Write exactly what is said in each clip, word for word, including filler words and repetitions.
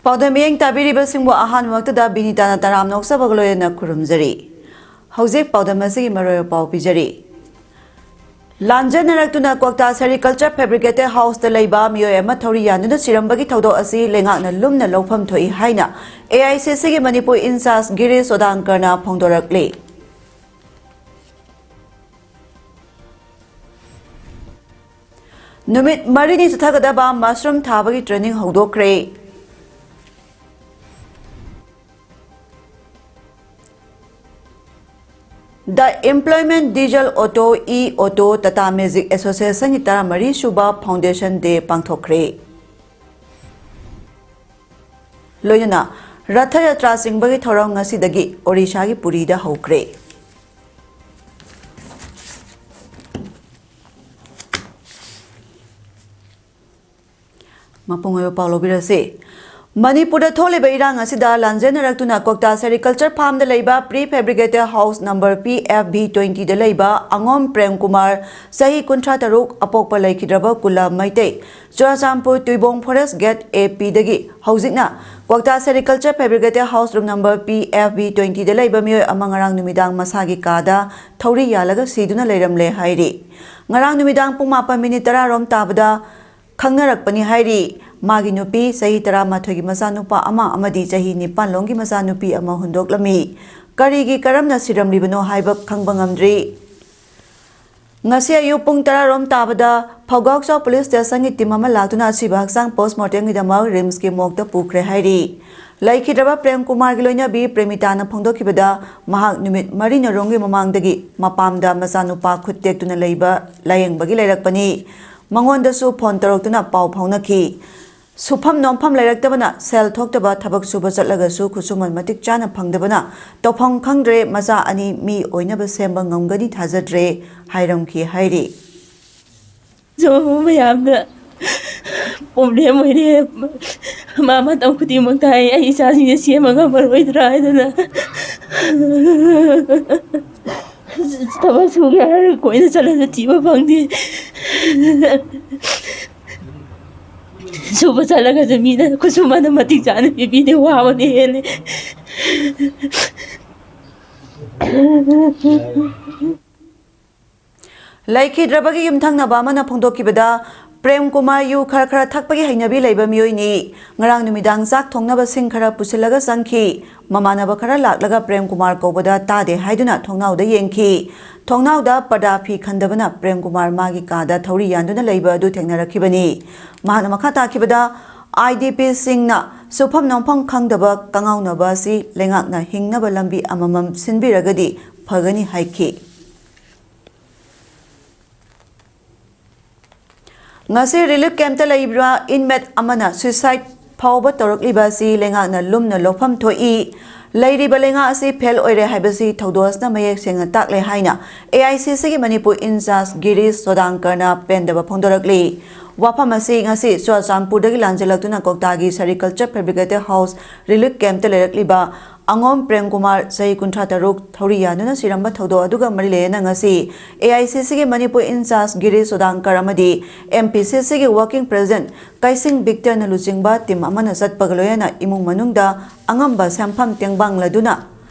ꯄꯥꯎꯗꯝ ꯃꯤꯠꯌꯦꯡ ꯇꯥꯕꯤꯔꯤꯕꯁꯤꯡꯕꯨ ꯑꯍꯥꯟꯕꯃꯛꯇꯗ ꯕꯤꯅꯤꯇꯥꯅ ꯇꯔꯥꯝꯅ ꯑꯣꯛꯆꯕꯒ ꯂꯣꯏꯅꯅ ꯈꯨꯔꯨꯝꯖꯔꯤ꯫ ꯍꯧꯖꯤꯛ ꯄꯥꯎꯗꯝ ꯑꯁꯤꯒꯤ ꯃꯔꯨꯑꯣꯏꯕ ꯄꯥꯎ ꯄꯤꯖꯔꯤ꯫ ꯂꯥꯟꯖꯦꯟꯅꯔꯛꯇꯨꯅ ꯀ꯭ꯋꯥꯛꯇꯥ ꯁꯦꯔꯤꯀꯜꯆꯔ ꯐꯦꯕ꯭ꯔꯤꯀꯦꯇꯦꯗ ꯍꯥꯎꯁꯇ ꯂꯩꯕ ꯃꯤꯑꯣꯏ ꯑꯃ ꯊꯧꯔꯤ ꯌꯥꯟꯗꯨꯅ ꯁꯤꯔꯝꯕꯒꯤ ꯊꯧꯗꯣꯛ ꯑꯁꯤ ꯂꯩꯉꯥꯛꯅ ꯂꯨꯝꯅ ꯂꯧꯐꯝ ꯊꯣꯛꯏ ꯍꯥꯏꯅ ꯑꯦ ꯑꯥꯏ ꯁꯤ ꯁꯤꯒꯤ ꯃꯅꯤꯄꯨꯔ ꯏꯟꯆꯥꯔꯖ ꯒꯤꯔꯤꯁ ꯆꯣꯗꯥꯡꯀꯔꯅ ꯐꯣꯡꯗꯣꯔꯛꯂꯤ꯫ ꯅꯨꯃꯤꯠ ꯃꯔꯤꯅꯤ ꯆꯠꯊꯒꯗꯕ ꯃꯁꯔꯨꯝ ꯊꯥꯕꯒꯤ ꯇ꯭ꯔꯦꯅꯤꯡ ꯍꯧꯗꯣꯛꯈ꯭ꯔꯦ꯫ The Employment Diesel Auto, E-Auto, Tata Magic Associationꯒꯤ ꯇꯔꯥꯃꯔꯤ ꯁꯨꯕ Foundation Day ꯄꯥꯡꯊꯣꯛꯈ꯭ꯔꯦ꯫ ꯂꯣꯏꯅꯅ ꯔꯊ ꯌꯥꯇ꯭ꯔꯥ ꯆꯤꯡꯕꯒꯤ ꯊꯧꯔꯝ ꯉꯁꯤꯗꯒꯤ ꯑꯣꯔꯤꯁꯥꯒꯤ ꯄꯨꯔꯤꯗ ꯍꯧꯈ꯭ꯔꯦ꯫ ꯃꯄꯨꯡ ꯑꯣꯏꯕ ꯄꯥꯎ ꯂꯧꯕꯤꯔꯁꯤ꯫ ꯃꯅꯤꯄꯨꯔꯗ ꯊꯣꯛꯂꯤꯕ ꯏꯔꯥꯡ ꯑꯁꯤꯗ ꯂꯥꯟꯖꯦꯟꯅꯔꯛꯇꯨꯅ ꯀ꯭ꯋꯥꯛꯇꯥ ꯁꯦꯔꯤꯀꯜꯆꯔ ꯐꯥꯔꯝꯗ ꯂꯩꯕ prefabricated house number P F V ꯇ꯭ꯋꯦꯟꯇꯤꯗ ꯂꯩꯕ ꯑꯉꯣꯝ ꯄ꯭ꯔꯦꯝ ꯀꯨꯃꯥꯔ, ꯆꯍꯤ ꯀꯨꯟꯊ꯭ꯔꯥ ꯇꯔꯨꯛ, ꯑꯄꯣꯛꯄ ꯂꯩꯈꯤꯗ꯭ꯔꯕ Kula Meitei, Churachandpur Tuibong forest gate A ꯄꯤꯗꯒꯤ ꯍꯧꯖꯤꯛꯅ Kwakta sericulture prefabricated house room number P F V ꯇ꯭ꯋꯦꯟꯇꯤꯗ ꯂꯩꯕ ꯃꯤꯑꯣꯏ ꯑꯃ ꯉꯔꯥꯡ ꯅꯨꯃꯤꯗꯥꯡ ꯃꯁꯥꯒꯤ ꯀꯥꯗ ꯊꯧꯔꯤ ꯌꯥꯜꯂꯒ ꯁꯤꯗꯨꯅ ꯂꯩꯔꯝꯂꯦ ꯍꯥꯏꯔꯤ꯫ ꯉꯔꯥꯡ ꯅꯨꯃꯤꯗꯥꯡ ꯄꯨꯡ ꯃꯥꯄꯟ ꯃꯤꯅꯤꯠ ꯇꯔꯥ ꯔꯣꯝ ꯇꯥꯕꯗ ꯈꯪꯅꯔꯛꯄꯅꯤ ꯍꯥꯏꯔꯤ꯫ ꯃꯥꯒꯤ ꯅꯨꯄꯤ ꯆꯍꯤ ꯇꯔꯥꯃꯥꯊꯣꯏꯒꯤ ꯃꯆꯥꯅꯨꯄꯥ ꯑꯃ ꯑꯃꯗꯤ ꯆꯍꯤ ꯅꯤꯄꯥꯟ ꯂꯣꯝꯒꯤ ꯃꯆꯥꯅꯨꯄꯤ ꯑꯃ ꯍꯨꯟꯗꯣꯛꯂꯝꯃꯤ꯫ ꯀꯔꯤꯒꯤ ꯀꯔꯝꯅ ꯁꯤꯔꯝꯂꯤꯕꯅꯣ ꯍꯥꯏꯕ ꯈꯪꯕ ꯉꯝꯗ꯭ꯔꯤ꯫ ꯉꯁꯤ ꯑꯌꯨꯛ ꯄꯨꯡ ꯇꯔꯥ ꯔꯣꯝ ꯇꯥꯕꯗ ꯐꯧꯒꯥꯎꯆꯥꯎ ꯄꯨꯂꯤꯁ ꯁ꯭ꯇꯦꯁꯟꯒꯤ ꯇꯤꯝ ꯑꯃ ꯂꯥꯛꯇꯨꯅ ꯑꯁꯤꯕ ꯍꯛꯆꯥꯡ ꯄꯣꯁꯃꯣꯔꯇꯦꯝꯒꯤꯗꯃꯛ ꯔꯤꯝꯁꯀꯤ ꯃꯣꯔꯒꯇ ꯄꯨꯈ꯭ꯔꯦ ꯍꯥꯏꯔꯤ꯫ ꯂꯩꯈꯤꯗ꯭ꯔꯕ ꯄ꯭ꯔꯦꯝ ꯀꯨꯃꯥꯔꯒꯤ ꯂꯣꯏꯅꯕꯤ ꯄ꯭ꯔꯦꯃꯤꯇꯥꯅ ꯐꯣꯡꯗꯣꯛꯈꯤꯕꯗ, ꯃꯍꯥꯛ ꯅꯨꯃꯤꯠ ꯃꯔꯤꯅꯤ ꯔꯣꯝꯒꯤ ꯃꯃꯥꯡꯗꯒꯤ ꯃꯄꯥꯝꯗ ꯃꯆꯥꯅꯨꯄꯥ ꯈꯨꯠ ꯇꯦꯛꯇꯨꯅ ꯂꯩꯕ ꯂꯥꯌꯦꯡꯕꯒꯤ ꯂꯩꯔꯛꯄꯅꯤ꯫ ꯃꯉꯣꯟꯗꯁꯨ ꯐꯣꯟ ꯇꯧꯔꯛꯇꯨꯅ ꯄꯥꯎ ꯐꯥꯎꯅꯈꯤ꯫ ꯁꯨꯐꯝ ꯅꯣꯝꯐꯝ ꯂꯩꯔꯛꯇꯕꯅ, ꯁꯦꯜ ꯊꯣꯛꯇꯕ, ꯊꯕꯛ ꯁꯨꯕ ꯆꯠꯂꯒꯁꯨ ꯈꯨꯠꯁꯨꯃꯟ ꯃꯇꯤꯛ ꯆꯥꯅ ꯐꯪꯗꯕꯅ ꯇꯧꯐꯝ ꯈꯪꯗ꯭ꯔꯦ, ꯃꯆꯥ ꯑꯅꯤ ꯃꯤ ꯑꯣꯏꯅꯕ ꯁꯦꯝꯕ ꯉꯝꯒꯅꯤ ꯊꯥꯖꯗ꯭ꯔꯦ ꯍꯥꯏꯔꯝꯈꯤ ꯍꯥꯏꯔꯤ꯫ ꯁꯤꯒꯨꯝꯕ ꯃꯌꯥꯝꯅ ꯄ꯭ꯔꯣꯕ꯭ꯂꯦꯝ ꯑꯣꯏꯔꯦ꯫ ꯃꯥ ꯃꯇꯝ ꯈꯨꯗꯤꯡꯃꯛꯇ ꯍꯥꯏ, "ꯑꯩ ꯏꯆꯥꯁꯤꯡꯁꯦ ꯁꯦꯝꯕ ꯉꯝꯃꯔꯣꯏꯗ꯭ꯔꯥ?" ꯍꯥꯏꯗꯅ꯫ ꯊꯕꯛ ꯁꯨꯒꯦ ꯍꯥꯏꯔꯒ ꯀꯣꯏꯅ ꯆꯠꯂꯁꯨ ꯊꯤꯕ ꯐꯪꯗꯦ꯫ ꯁꯨꯕ ꯆꯠꯂꯒꯁꯨ ꯃꯤꯅ ꯈꯨꯠꯁꯨꯃꯟꯗꯣ ꯃꯇꯤꯛ ꯆꯥꯅ ꯄꯤꯕꯤꯗꯦ, ꯋꯥꯕꯅ ꯍꯦꯜꯂꯦ꯫ ꯂꯩꯈꯤꯗ꯭ꯔꯕꯒꯤ ꯌꯨꯝꯊꯪꯅꯕ ꯑꯃꯅ ꯐꯣꯡꯗꯣꯛꯈꯤꯕꯗ, ꯄ꯭ꯔꯦꯝ ꯀꯨꯃꯥꯔ ꯌꯨ ꯈꯔ ꯈꯔ ꯊꯛꯄꯒꯤ ꯍꯩꯅꯕꯤ ꯂꯩꯕ ꯃꯤꯑꯣꯏꯅꯤ꯫ ꯉꯔꯥꯡ ꯅꯨꯃꯤꯗꯥꯡ ꯆꯥꯛ ꯊꯣꯡꯅꯕꯁꯤꯡ ꯈꯔ ꯄꯨꯁꯤꯜꯂꯒ ꯆꯪꯈꯤ꯫ ꯃꯃꯥꯟꯅꯕ ꯈꯔ ꯂꯥꯛꯂꯒ ꯄ꯭ꯔꯦꯝ ꯀꯨꯃꯥꯔ ꯀꯧꯕꯗ ꯇꯥꯗꯦ ꯍꯥꯏꯗꯨꯅ ꯊꯣꯡꯅꯥꯎꯗ ꯌꯦꯡꯈꯤ꯫ ꯊꯣꯡꯅꯥꯎꯗ ꯄꯔꯗꯥ ꯐꯤ ꯈꯟꯗꯕꯅ ꯄ꯭ꯔꯦꯝ ꯀꯨꯃꯥꯔ ꯃꯥꯒꯤ ꯀꯥꯗ ꯊꯧꯔꯤ ꯌꯥꯟꯗꯨꯅ ꯂꯩꯕ ꯑꯗꯨ ꯊꯦꯡꯅꯔꯛꯈꯤꯕꯅꯤ꯫ ꯃꯍꯥꯛꯅ ꯃꯈꯥ ꯇꯥꯈꯤꯕꯗ, ꯑꯥꯏ ꯗꯤ ꯄꯤꯁꯤꯡꯅ ꯁꯨꯐꯝ ꯅꯣꯝꯐꯝ ꯈꯪꯗꯕ ꯀꯉꯥꯎꯅꯕ ꯑꯁꯤ ꯂꯩꯉꯥꯛꯅ ꯍꯤꯡꯅꯕ ꯂꯝꯕꯤ ꯑꯃꯃꯝ ꯁꯤꯟꯕꯤꯔꯒꯗꯤ ꯐꯒꯅꯤ ꯍꯥꯏꯈꯤ꯫ ꯉꯁꯤ ꯔꯤꯂꯤꯐ ꯀꯦꯝꯞꯇ ꯂꯩꯕ ꯏꯟꯃꯦꯠ ꯑꯃꯅ ꯁꯨꯏꯁꯥꯏꯠ ꯐꯥꯎꯕ ꯇꯧꯔꯛꯂꯤꯕ ꯑꯁꯤ ꯂꯩꯉꯥꯛꯅ ꯂꯨꯝꯅ ꯂꯧꯐꯝ ꯊꯣꯛꯏ꯫ ꯂꯩꯔꯤꯕ ꯂꯩꯉꯥꯛ ꯑꯁꯤ ꯐꯦꯜ ꯑꯣꯏꯔꯦ ꯍꯥꯏꯕꯁꯤ ꯊꯧꯗꯣꯛ ꯑꯁꯤꯅ ꯃꯌꯦꯛ ꯁꯦꯡꯅ ꯇꯥꯛꯂꯦ ꯍꯥꯏꯅ ꯑꯦ ꯑꯥꯏ ꯁꯤ ꯁꯤꯒꯤ ꯃꯅꯤꯄꯨꯔ ꯏꯟꯆꯥꯔꯖ ꯒꯤꯔꯤꯁ ꯆꯣꯗꯥꯡꯀꯔꯅ ꯄꯦꯟꯗꯕ ꯐꯣꯡꯗꯣꯔꯛꯂꯤ꯫ ꯋꯥꯐꯝ ꯑꯁꯤ ꯉꯁꯤ ꯆꯨꯔꯆꯥꯟꯄꯨꯔꯗꯒꯤ ꯂꯥꯟꯖꯦꯜꯂꯛꯇꯨꯅ ꯀꯧꯇꯥꯒꯤ ꯁꯦꯔꯤꯀꯜꯆꯔ ꯐꯦꯕ꯭ꯔꯤꯀꯦꯇꯦꯗ ꯍꯥꯎꯁ ꯔꯤꯂꯤꯐ ꯀꯦꯝꯞꯇ ꯂꯩꯔꯛꯂꯤꯕ ꯑꯉꯣꯝ ꯄ꯭ꯔꯦꯝ ꯀꯨꯃꯥꯔ, ꯆꯍꯤ ꯀꯨꯟꯊ꯭ꯔꯥ ꯇꯔꯨꯛ, ꯊꯧꯔꯤ ꯌꯥꯟꯗꯨꯅ ꯁꯤꯔꯝꯕ ꯊꯧꯗꯣꯛ ꯑꯗꯨꯒ ꯃꯔꯤ ꯂꯩꯅꯅ ꯉꯁꯤ ꯑꯦ ꯑꯥꯏ ꯁꯤ ꯁꯤꯒꯤ ꯃꯅꯤꯄꯨꯔ ꯏꯟꯆꯥꯔꯖ ꯒꯤꯔꯤꯁ ꯆꯣꯗꯥꯡꯀꯔ ꯑꯃꯗꯤ ꯑꯦꯝ ꯄꯤ ꯁꯤ ꯁꯤꯒꯤ ꯋꯥꯔꯀꯤꯡ ꯄ꯭ꯔꯦꯁꯤꯗꯦꯟꯠ ꯀꯩꯁꯤꯡ ꯕꯤꯛꯇꯔꯅ ꯂꯨꯆꯤꯡꯕ ꯇꯤꯝ ꯑꯃꯅ ꯆꯠꯄꯒ ꯂꯣꯏꯅꯅ ꯏꯃꯨꯡ ꯃꯅꯨꯡꯗ ꯑꯉꯝꯕ ꯁꯦꯟꯐꯝ ꯇꯦꯡꯕꯥꯡꯂꯗꯨꯅ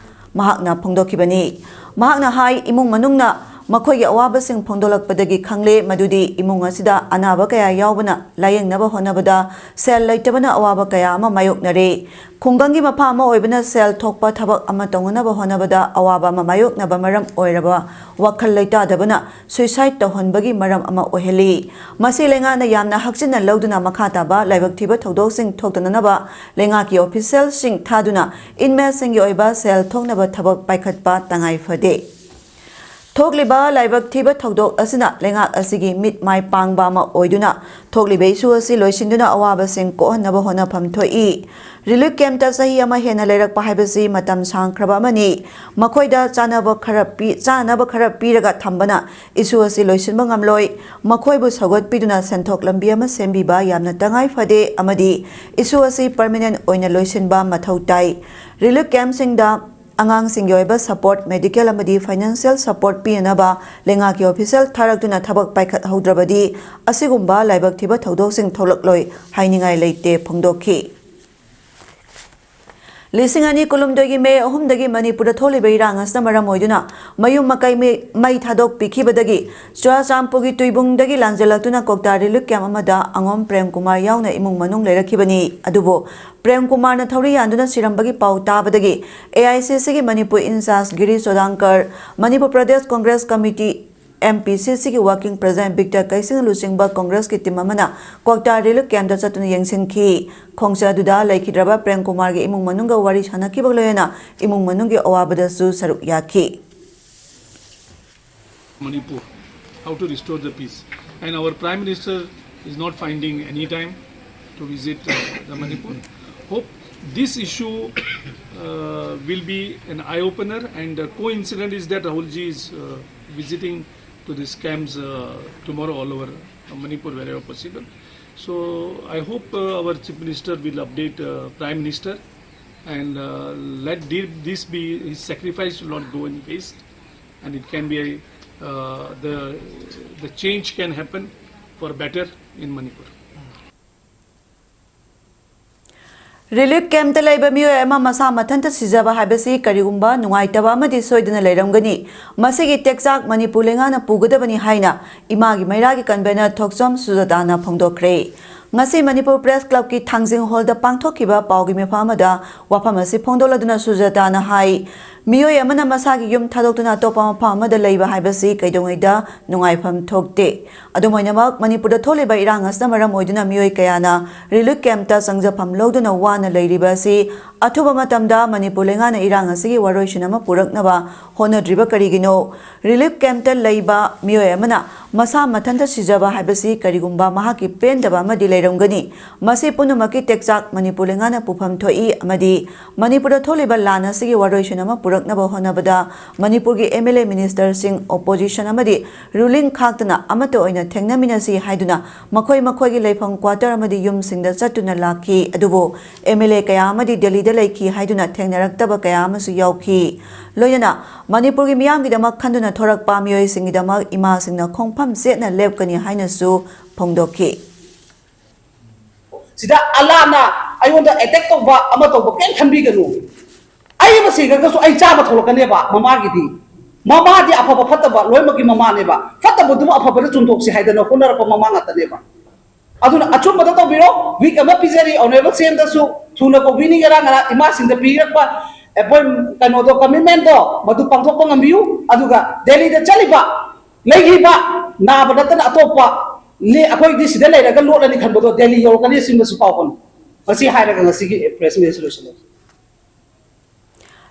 ꯃꯍꯥꯛꯅ ꯐꯣꯡꯗꯣꯛꯈꯤꯕꯅꯤ꯫ ꯃꯍꯥꯛꯅ ꯍꯥꯏ, ꯏꯃꯨꯡ ꯃꯅꯨꯡꯅ ꯃꯈꯣꯏꯒꯤ ꯑꯋꯥꯕꯁꯤꯡ ꯐꯣꯡꯗꯣꯛꯂꯛꯄꯗꯒꯤ ꯈꯪꯂꯦ ꯃꯗꯨꯗꯤ ꯏꯃꯨꯡ ꯑꯁꯤꯗ ꯑꯅꯥꯕ ꯀꯌꯥ ꯌꯥꯎꯕꯅ ꯂꯥꯌꯦꯡꯅꯕ ꯍꯣꯠꯅꯕꯗ ꯁꯦꯜ ꯂꯩꯇꯕꯅ ꯑꯋꯥꯕ ꯀꯌꯥ ꯑꯃ ꯃꯥꯌꯣꯛꯅꯔꯦ꯫ ꯈꯨꯡꯒꯪꯒꯤ ꯃꯐꯝ ꯑꯃ ꯑꯣꯏꯕꯅ ꯁꯦꯜ ꯊꯣꯛꯄ ꯊꯕꯛ ꯑꯃ ꯇꯧꯅꯅꯕ ꯍꯣꯠꯅꯕꯗ ꯑꯋꯥꯕ ꯑꯃ ꯃꯥꯌꯣꯛꯅꯕ ꯃꯔꯝ ꯑꯣꯏꯔꯕ ꯋꯥꯈꯜ ꯂꯩꯇꯥꯗꯕꯅ ꯁꯨꯏꯁꯥꯏꯠ ꯇꯧꯍꯟꯕꯒꯤ ꯃꯔꯝ ꯑꯃ ꯑꯣꯏꯍꯜꯂꯤ꯫ ꯃꯁꯤ ꯂꯩꯉꯥꯛꯅ ꯌꯥꯝꯅ ꯍꯛꯆꯤꯟꯅ ꯂꯧꯗꯨꯅ ꯃꯈꯥ ꯇꯥꯕ ꯂꯥꯏꯕꯛ ꯊꯤꯕ ꯊꯧꯗꯣꯛꯁꯤꯡ ꯊꯣꯛꯇꯅꯅꯕ ꯂꯩꯉꯥꯛꯀꯤ ꯑꯣꯐꯤꯁꯤꯌꯦꯜꯁꯤꯡ ꯊꯥꯗꯨꯅ ꯏꯟꯃꯦꯠꯁꯤꯡꯒꯤ ꯑꯣꯏꯕ ꯁꯦꯜ ꯊꯣꯛꯅꯕ ꯊꯕꯛ ꯄꯥꯏꯈꯠꯄ ꯇꯉꯥꯏ ꯐꯗꯦ꯫ ꯊꯣꯛꯂꯤꯕ ꯂꯥꯏꯕꯛ ꯊꯤꯕ ꯊꯧꯗꯣꯛ ꯑꯁꯤꯅ ꯂꯩꯉꯥꯛ ꯑꯁꯤꯒꯤ ꯃꯤꯠ ꯃꯥꯏ ꯄꯥꯡꯕ ꯑꯃ ꯑꯣꯏꯗꯨꯅ ꯊꯣꯛꯂꯤꯕ ꯏꯁꯨ ꯑꯁꯤ ꯂꯣꯏꯁꯤꯟꯗꯨꯅ ꯑꯋꯥꯕꯁꯤꯡ ꯀꯣꯛꯍꯟꯅꯕ ꯍꯣꯠꯅꯐꯝ ꯊꯣꯛꯏ꯫ ꯔꯤꯂꯤꯐ ꯀꯦꯝꯞꯇ ꯆꯍꯤ ꯑꯃ ꯍꯦꯟꯅ ꯂꯩꯔꯛꯄ ꯍꯥꯏꯕꯁꯤ ꯃꯇꯝ ꯁꯥꯡꯈ꯭ꯔꯕ ꯑꯃꯅꯤ꯫ ꯃꯈꯣꯏꯗ ꯆꯥꯅꯕ ꯈꯔ ꯄꯤ-, ꯆꯥꯅꯅꯕ ꯈꯔ ꯄꯤꯔꯒ ꯊꯝꯕꯅ ꯏꯁꯨ ꯑꯁꯤ ꯂꯣꯏꯁꯤꯟꯕ ꯉꯝꯂꯣꯏ꯫ ꯃꯈꯣꯏꯕꯨ ꯁꯧꯒꯠꯄꯤꯗꯨꯅ ꯁꯦꯟꯊꯣꯛ ꯂꯝꯕꯤ ꯑꯃ ꯁꯦꯝꯕꯤꯕ ꯌꯥꯝꯅ ꯇꯉꯥꯏ ꯐꯗꯦ ꯑꯃꯗꯤ ꯏꯁꯨ ꯑꯁꯤ ꯄꯔꯃꯤꯅꯦꯟꯠ ꯑꯣꯏꯅ ꯂꯣꯏꯁꯤꯟꯕ ꯃꯊꯧ ꯇꯥꯏ꯫ ꯔꯤꯂꯤꯐ ꯀꯦꯝꯞꯁꯤꯡꯗ ꯑꯉꯥꯡꯁꯤꯡꯒꯤ ꯑꯣꯏꯕ support, medical ꯑꯃꯗꯤ financial support ꯄꯤꯅꯅꯕ ꯂꯩꯉꯥꯛꯀꯤ official ꯊꯥꯔꯛꯇꯨꯅ ꯊꯕꯛ ꯄꯥꯏꯈꯠꯍꯧꯗ꯭ꯔꯕꯗꯤ ꯑꯁꯤꯒꯨꯝꯕ ꯂꯥꯏꯕꯛ ꯊꯤꯕ ꯊꯧꯗꯣꯛꯁꯤꯡ ꯊꯣꯛꯂꯛꯂꯣꯏ ꯍꯥꯏꯅꯤꯡꯉꯥꯏ ꯂꯩꯇꯦ ꯐꯣꯡꯗꯣꯛꯈꯤ꯫ ꯂꯤꯁꯤꯡ ꯑꯅꯤ ꯀꯨꯟꯍꯨꯝꯗꯣꯏꯒꯤ ꯃꯦ ꯑꯍꯨꯝꯗꯒꯤ ꯃꯅꯤꯄꯨꯔꯗ ꯊꯣꯛꯂꯤꯕ ꯏꯔꯥꯡ ꯑꯁꯤꯅ ꯃꯔꯝ ꯑꯣꯏꯗꯨꯅ ꯃꯌꯨꯝ ꯃꯀꯩ ꯃꯩ, ꯃꯩ ꯊꯥꯗꯣꯛꯄꯤꯈꯤꯕꯗꯒꯤ ꯆꯨꯔꯥꯆꯥꯟꯄꯨꯔꯒꯤ ꯇꯨꯏꯕꯨꯡꯗꯒꯤ ꯂꯥꯟꯖꯦꯜꯂꯛꯇꯨꯅ ꯀꯣꯛꯇꯥ relief camp ꯑꯃꯗ ꯑꯉꯣꯝ ꯄ꯭ꯔꯦꯝ ꯀꯨꯃꯥꯔ ꯌꯥꯎꯅ ꯏꯃꯨꯡ ꯃꯅꯨꯡ ꯂꯩꯔꯛꯈꯤꯕꯅꯤ꯫ ꯑꯗꯨꯕꯨ ꯄ꯭ꯔꯦꯝ ꯀꯨꯃꯥꯔꯅ ꯊꯧꯔꯤ ꯌꯥꯟꯗꯨꯅ ꯁꯤꯔꯝꯕꯒꯤ ꯄꯥꯎ ꯇꯥꯕꯗꯒꯤ AICCꯒꯤ Manipur incharge Giri Chodankar, Manipur Pradesh Congress committee, MPCCꯒꯤ working president ꯕꯤꯛꯇꯔ ꯀꯩꯁꯤꯡꯅ ꯂꯨꯆꯤꯡꯕ ꯀꯣꯡꯒ꯭ꯔꯦꯁꯀꯤ team ꯑꯃꯅ ꯀ꯭ꯋꯥꯛꯇꯥ relief campꯇ ꯆꯠꯇꯨꯅ ꯌꯦꯡꯁꯤꯟꯈꯤ꯫ ꯈꯣꯡꯆꯠ ꯑꯗꯨꯗ ꯂꯩꯈꯤꯗ꯭ꯔꯕ ꯄ꯭ꯔꯦꯝ ꯀꯨꯃꯥꯔꯒꯤ ꯏꯃꯨꯡ ꯃꯅꯨꯡꯒ ꯋꯥꯔꯤ ꯁꯥꯟꯅꯈꯤꯕ ꯂꯣꯏꯅꯅ ꯏꯃꯨꯡ ꯃꯅꯨꯡꯒꯤ ꯑꯋꯥꯕꯗꯁꯨ ꯁꯔꯨꯛ ꯌꯥꯈꯤ꯫ Manipur, how to restore the peace. And our Prime Minister is not finding any time to visit uh, the Manipur. Hope this issue uh, will be an eye-opener, and uh, coincident is that Rahulji is uh, visiting to these camps uh, tomorrow all over uh, Manipur wherever possible. So I hope uh, our Chief Minister will update uh, Prime Minister and uh, let thi- this be, his sacrifice will not go in waste, and it can be a, uh, the the change can happen for better in Manipur. Relief campꯇ ꯂꯩꯕ ꯃꯤꯑꯣꯏ ꯑꯃ ꯃꯁꯥ ꯃꯊꯟꯇ ꯁꯤꯖꯕ ꯍꯥꯏꯕꯁꯤ ꯀꯔꯤꯒꯨꯝꯕ ꯅꯨꯡꯉꯥꯏꯇꯕ ꯑꯃꯗꯤ ꯁꯣꯏꯗꯅ ꯂꯩꯔꯝꯒꯅꯤ꯫ ꯃꯁꯤꯒꯤ ꯇꯦꯛꯆꯥꯛ ꯃꯅꯤꯄꯨꯔ ꯂꯩꯉꯥꯛꯅ ꯄꯨꯒꯗꯕꯅꯤ ꯍꯥꯏꯅ ꯏꯃꯥꯒꯤ ꯃꯩꯔꯥꯒꯤ convener ꯊꯣꯛꯆꯣꯝ ꯁꯨꯖꯥꯇꯥꯅ ꯐꯣꯡꯗꯣꯛꯈ꯭ꯔꯦ꯫ ꯉꯁꯤ ꯃꯅꯤꯄꯨꯔ Press Clubꯀꯤ ꯊꯥꯡꯖꯤꯡ hallꯗ ꯄꯥꯡꯊꯣꯛꯈꯤꯕ ꯄꯥꯎꯒꯤ ꯃꯤꯐꯝ ꯑꯃꯗ ꯋꯥꯐꯝ ꯑꯁꯤ ꯐꯣꯡꯗꯣꯛꯂꯗꯨꯅ ꯁꯨꯖꯥꯇꯥꯅ ꯍꯥꯏ, ꯃꯤꯑꯣꯏ ꯑꯃꯅ ꯃꯁꯥꯒꯤ ꯌꯨꯝ ꯊꯥꯗꯣꯛꯇꯨꯅ ꯑꯇꯣꯞꯄ ꯃꯐꯝ ꯑꯃꯗ ꯂꯩꯕ ꯍꯥꯏꯕꯁꯤ ꯀꯩꯗꯧꯉꯩꯗ ꯅꯨꯡꯉꯥꯏꯐꯝ ꯊꯣꯛꯇꯦ꯫ ꯑꯗꯨꯝ ꯑꯣꯏꯅꯃꯛ, ꯃꯅꯤꯄꯨꯔꯗ ꯊꯣꯛꯂꯤꯕ ꯏꯔꯥꯡ ꯑꯁꯤꯅ ꯃꯔꯝ ꯑꯣꯏꯗꯨꯅ ꯃꯤꯑꯣꯏ ꯀꯌꯥꯅ relief campꯇ ꯆꯪꯖꯐꯝ ꯂꯧꯗꯨꯅ ꯋꯥꯅ ꯂꯩꯔꯤꯕ ꯑꯁꯤ ꯑꯊꯨꯕ ꯃꯇꯝꯗ ꯃꯅꯤꯄꯨꯔ ꯂꯩꯉꯥꯛꯅ ꯏꯔꯥꯡ ꯑꯁꯤꯒꯤ ꯋꯥꯔꯣꯏꯁꯤꯟ ꯑꯃ ꯄꯨꯔꯛꯅꯕ ꯍꯣꯠꯅꯗ꯭ꯔꯤꯕ ꯀꯔꯤꯒꯤꯅꯣ? Relief campꯇ ꯂꯩꯕ ꯃꯤꯑꯣꯏ ꯑꯃꯅ ꯃꯁꯥ ꯃꯊꯟꯇ ꯁꯤꯖꯕ ꯍꯥꯏꯕꯁꯤ ꯀꯔꯤꯒꯨꯝꯕ ꯃꯍꯥꯛꯀꯤ ꯄꯦꯟꯗꯕ ꯑꯃꯗꯤ ꯂꯩꯔꯝꯒꯅꯤ꯫ ꯃꯁꯤ ꯄꯨꯝꯅꯃꯛꯀꯤ ꯇꯦꯛꯆꯥꯛ ꯃꯅꯤꯄꯨꯔ ꯂꯩꯉꯥꯛꯅ ꯄꯨꯐꯝ ꯊꯣꯛꯏ ꯑꯃꯗꯤ ꯃꯅꯤꯄꯨꯔꯗ ꯊꯣꯛꯂꯤꯕ ꯂꯥꯟ ꯑꯁꯤꯒꯤ ꯋꯥꯔꯣꯏꯁꯤꯟ ꯑꯃ ꯄꯨꯔꯛꯅꯕ ꯍꯣꯠꯅꯕꯗ ꯃꯅꯤꯄꯨꯔꯒꯤ M L A minister ꯁꯤꯡ, opposition ꯑꯃꯗꯤ ruling ꯈꯥꯛꯇꯅ ꯑꯃꯠꯇ ꯑꯣꯏꯅ ꯊꯦꯡꯅꯃꯤꯟꯅꯁꯤ ꯍꯥꯏꯗꯨꯅ ꯃꯈꯣꯏ ꯃꯈꯣꯏꯒꯤ ꯂꯩꯐꯝ quarter ꯑꯃꯗꯤ ꯌꯨꯝꯁꯤꯡꯗ ꯆꯠꯇꯨꯅ ꯂꯥꯛꯈꯤ꯫ ꯑꯗꯨꯕꯨ M L A ꯀꯌꯥ ꯑꯃꯗꯤ ꯗꯦꯜꯂꯤꯗ ꯂꯩꯈꯤ ꯍꯥꯏꯗꯨꯅ ꯊꯦꯡꯅꯔꯛꯇꯕ ꯀꯌꯥ ꯑꯃꯁꯨ ꯌꯥꯎꯈꯤ꯫ ꯂꯣꯏꯅꯅ ꯃꯅꯤꯄꯨꯔꯒꯤ ꯃꯤꯌꯥꯝꯒꯤꯗꯃꯛ ꯈꯟꯗꯨꯅ ꯊꯣꯔꯛꯄ ꯃꯤꯑꯣꯏꯁꯤꯡꯒꯤꯗꯃꯛ ꯏꯃꯥꯁꯤꯡꯅ ꯈꯣꯡꯐꯝ ꯆꯦꯠꯅ ꯂꯦꯞꯀꯅꯤ ꯍꯥꯏꯅꯁꯨ ꯐꯣꯡꯗꯣꯛꯈꯤ꯫ ꯁꯤꯗ ꯑꯂꯥꯅ ꯑꯩꯉꯣꯟꯗ attack ꯇꯧꯕ ꯑꯃ ꯇꯧꯕ ꯀꯩꯝ ꯈꯟꯕꯤꯒꯅꯨ꯫ ꯑꯩ ꯑꯃ ꯁꯤꯈ꯭ꯔꯒꯁꯨ ꯑꯩ ꯆꯥꯕ ꯊꯣꯛꯂꯛꯀꯅꯦꯕ ꯃꯃꯥꯒꯤꯗꯤ꯫ ꯃꯃꯥꯗꯤ ꯑꯐꯕ ꯐꯠꯇꯕ ꯂꯣꯏꯅꯃꯛꯀꯤ ꯃꯃꯥꯅꯦꯕ꯫ ꯐꯠꯇꯕꯗꯨꯃ ꯑꯐꯕꯗ ꯆꯨꯝꯊꯣꯛꯁꯤ ꯍꯥꯏꯗꯅ ꯍꯣꯠꯅꯔꯛꯄ ꯃꯃꯥ ꯉꯥꯛꯇꯅꯦꯕ꯫ ꯑꯗꯨꯅ ꯑꯆꯨꯝꯕꯗ ꯇꯧꯕꯤꯔꯣ꯫ Week ꯑꯃ ꯄꯤꯖꯔꯤ Honourable C M ꯗꯁꯨ, ꯊꯨꯅ ꯀꯧꯕꯤꯅꯤ꯫ ꯉꯔꯥꯡ ꯉꯔꯥꯡ ꯏꯃꯥꯁꯤꯡꯗ ꯄꯤꯔꯛꯄ appoint ꯀꯩꯅꯣꯗꯣ, commitment ꯗꯣ, ꯃꯗꯨ ꯄꯥꯡꯊꯣꯛꯄ ꯉꯝꯕꯤꯌꯨ꯫ ꯑꯗꯨꯒ ꯗꯦꯜꯂꯤꯗ ꯆꯠꯂꯤꯕ ꯂꯩꯈꯤꯕ ꯅꯥꯕ ꯅꯠꯇꯅ ꯑꯇꯣꯞꯄ ꯂꯦ-, ꯑꯩꯈꯣꯏꯗꯤ ꯁꯤꯗ ꯂꯩꯔꯒ ꯂꯣꯠꯂꯅꯤ ꯈꯟꯕꯗꯣ ꯗꯦꯜꯂꯤ ꯌꯧꯔꯛꯀꯅꯤ꯫ ꯑꯁꯤꯃꯁꯨ ꯀꯥꯎꯒꯅꯨ꯫ ꯃꯁꯤ ꯍꯥꯏꯔꯒ ꯉꯁꯤꯒꯤ press meet ꯑꯁꯤ ꯂꯣꯏꯁꯤꯜꯂꯒꯦ꯫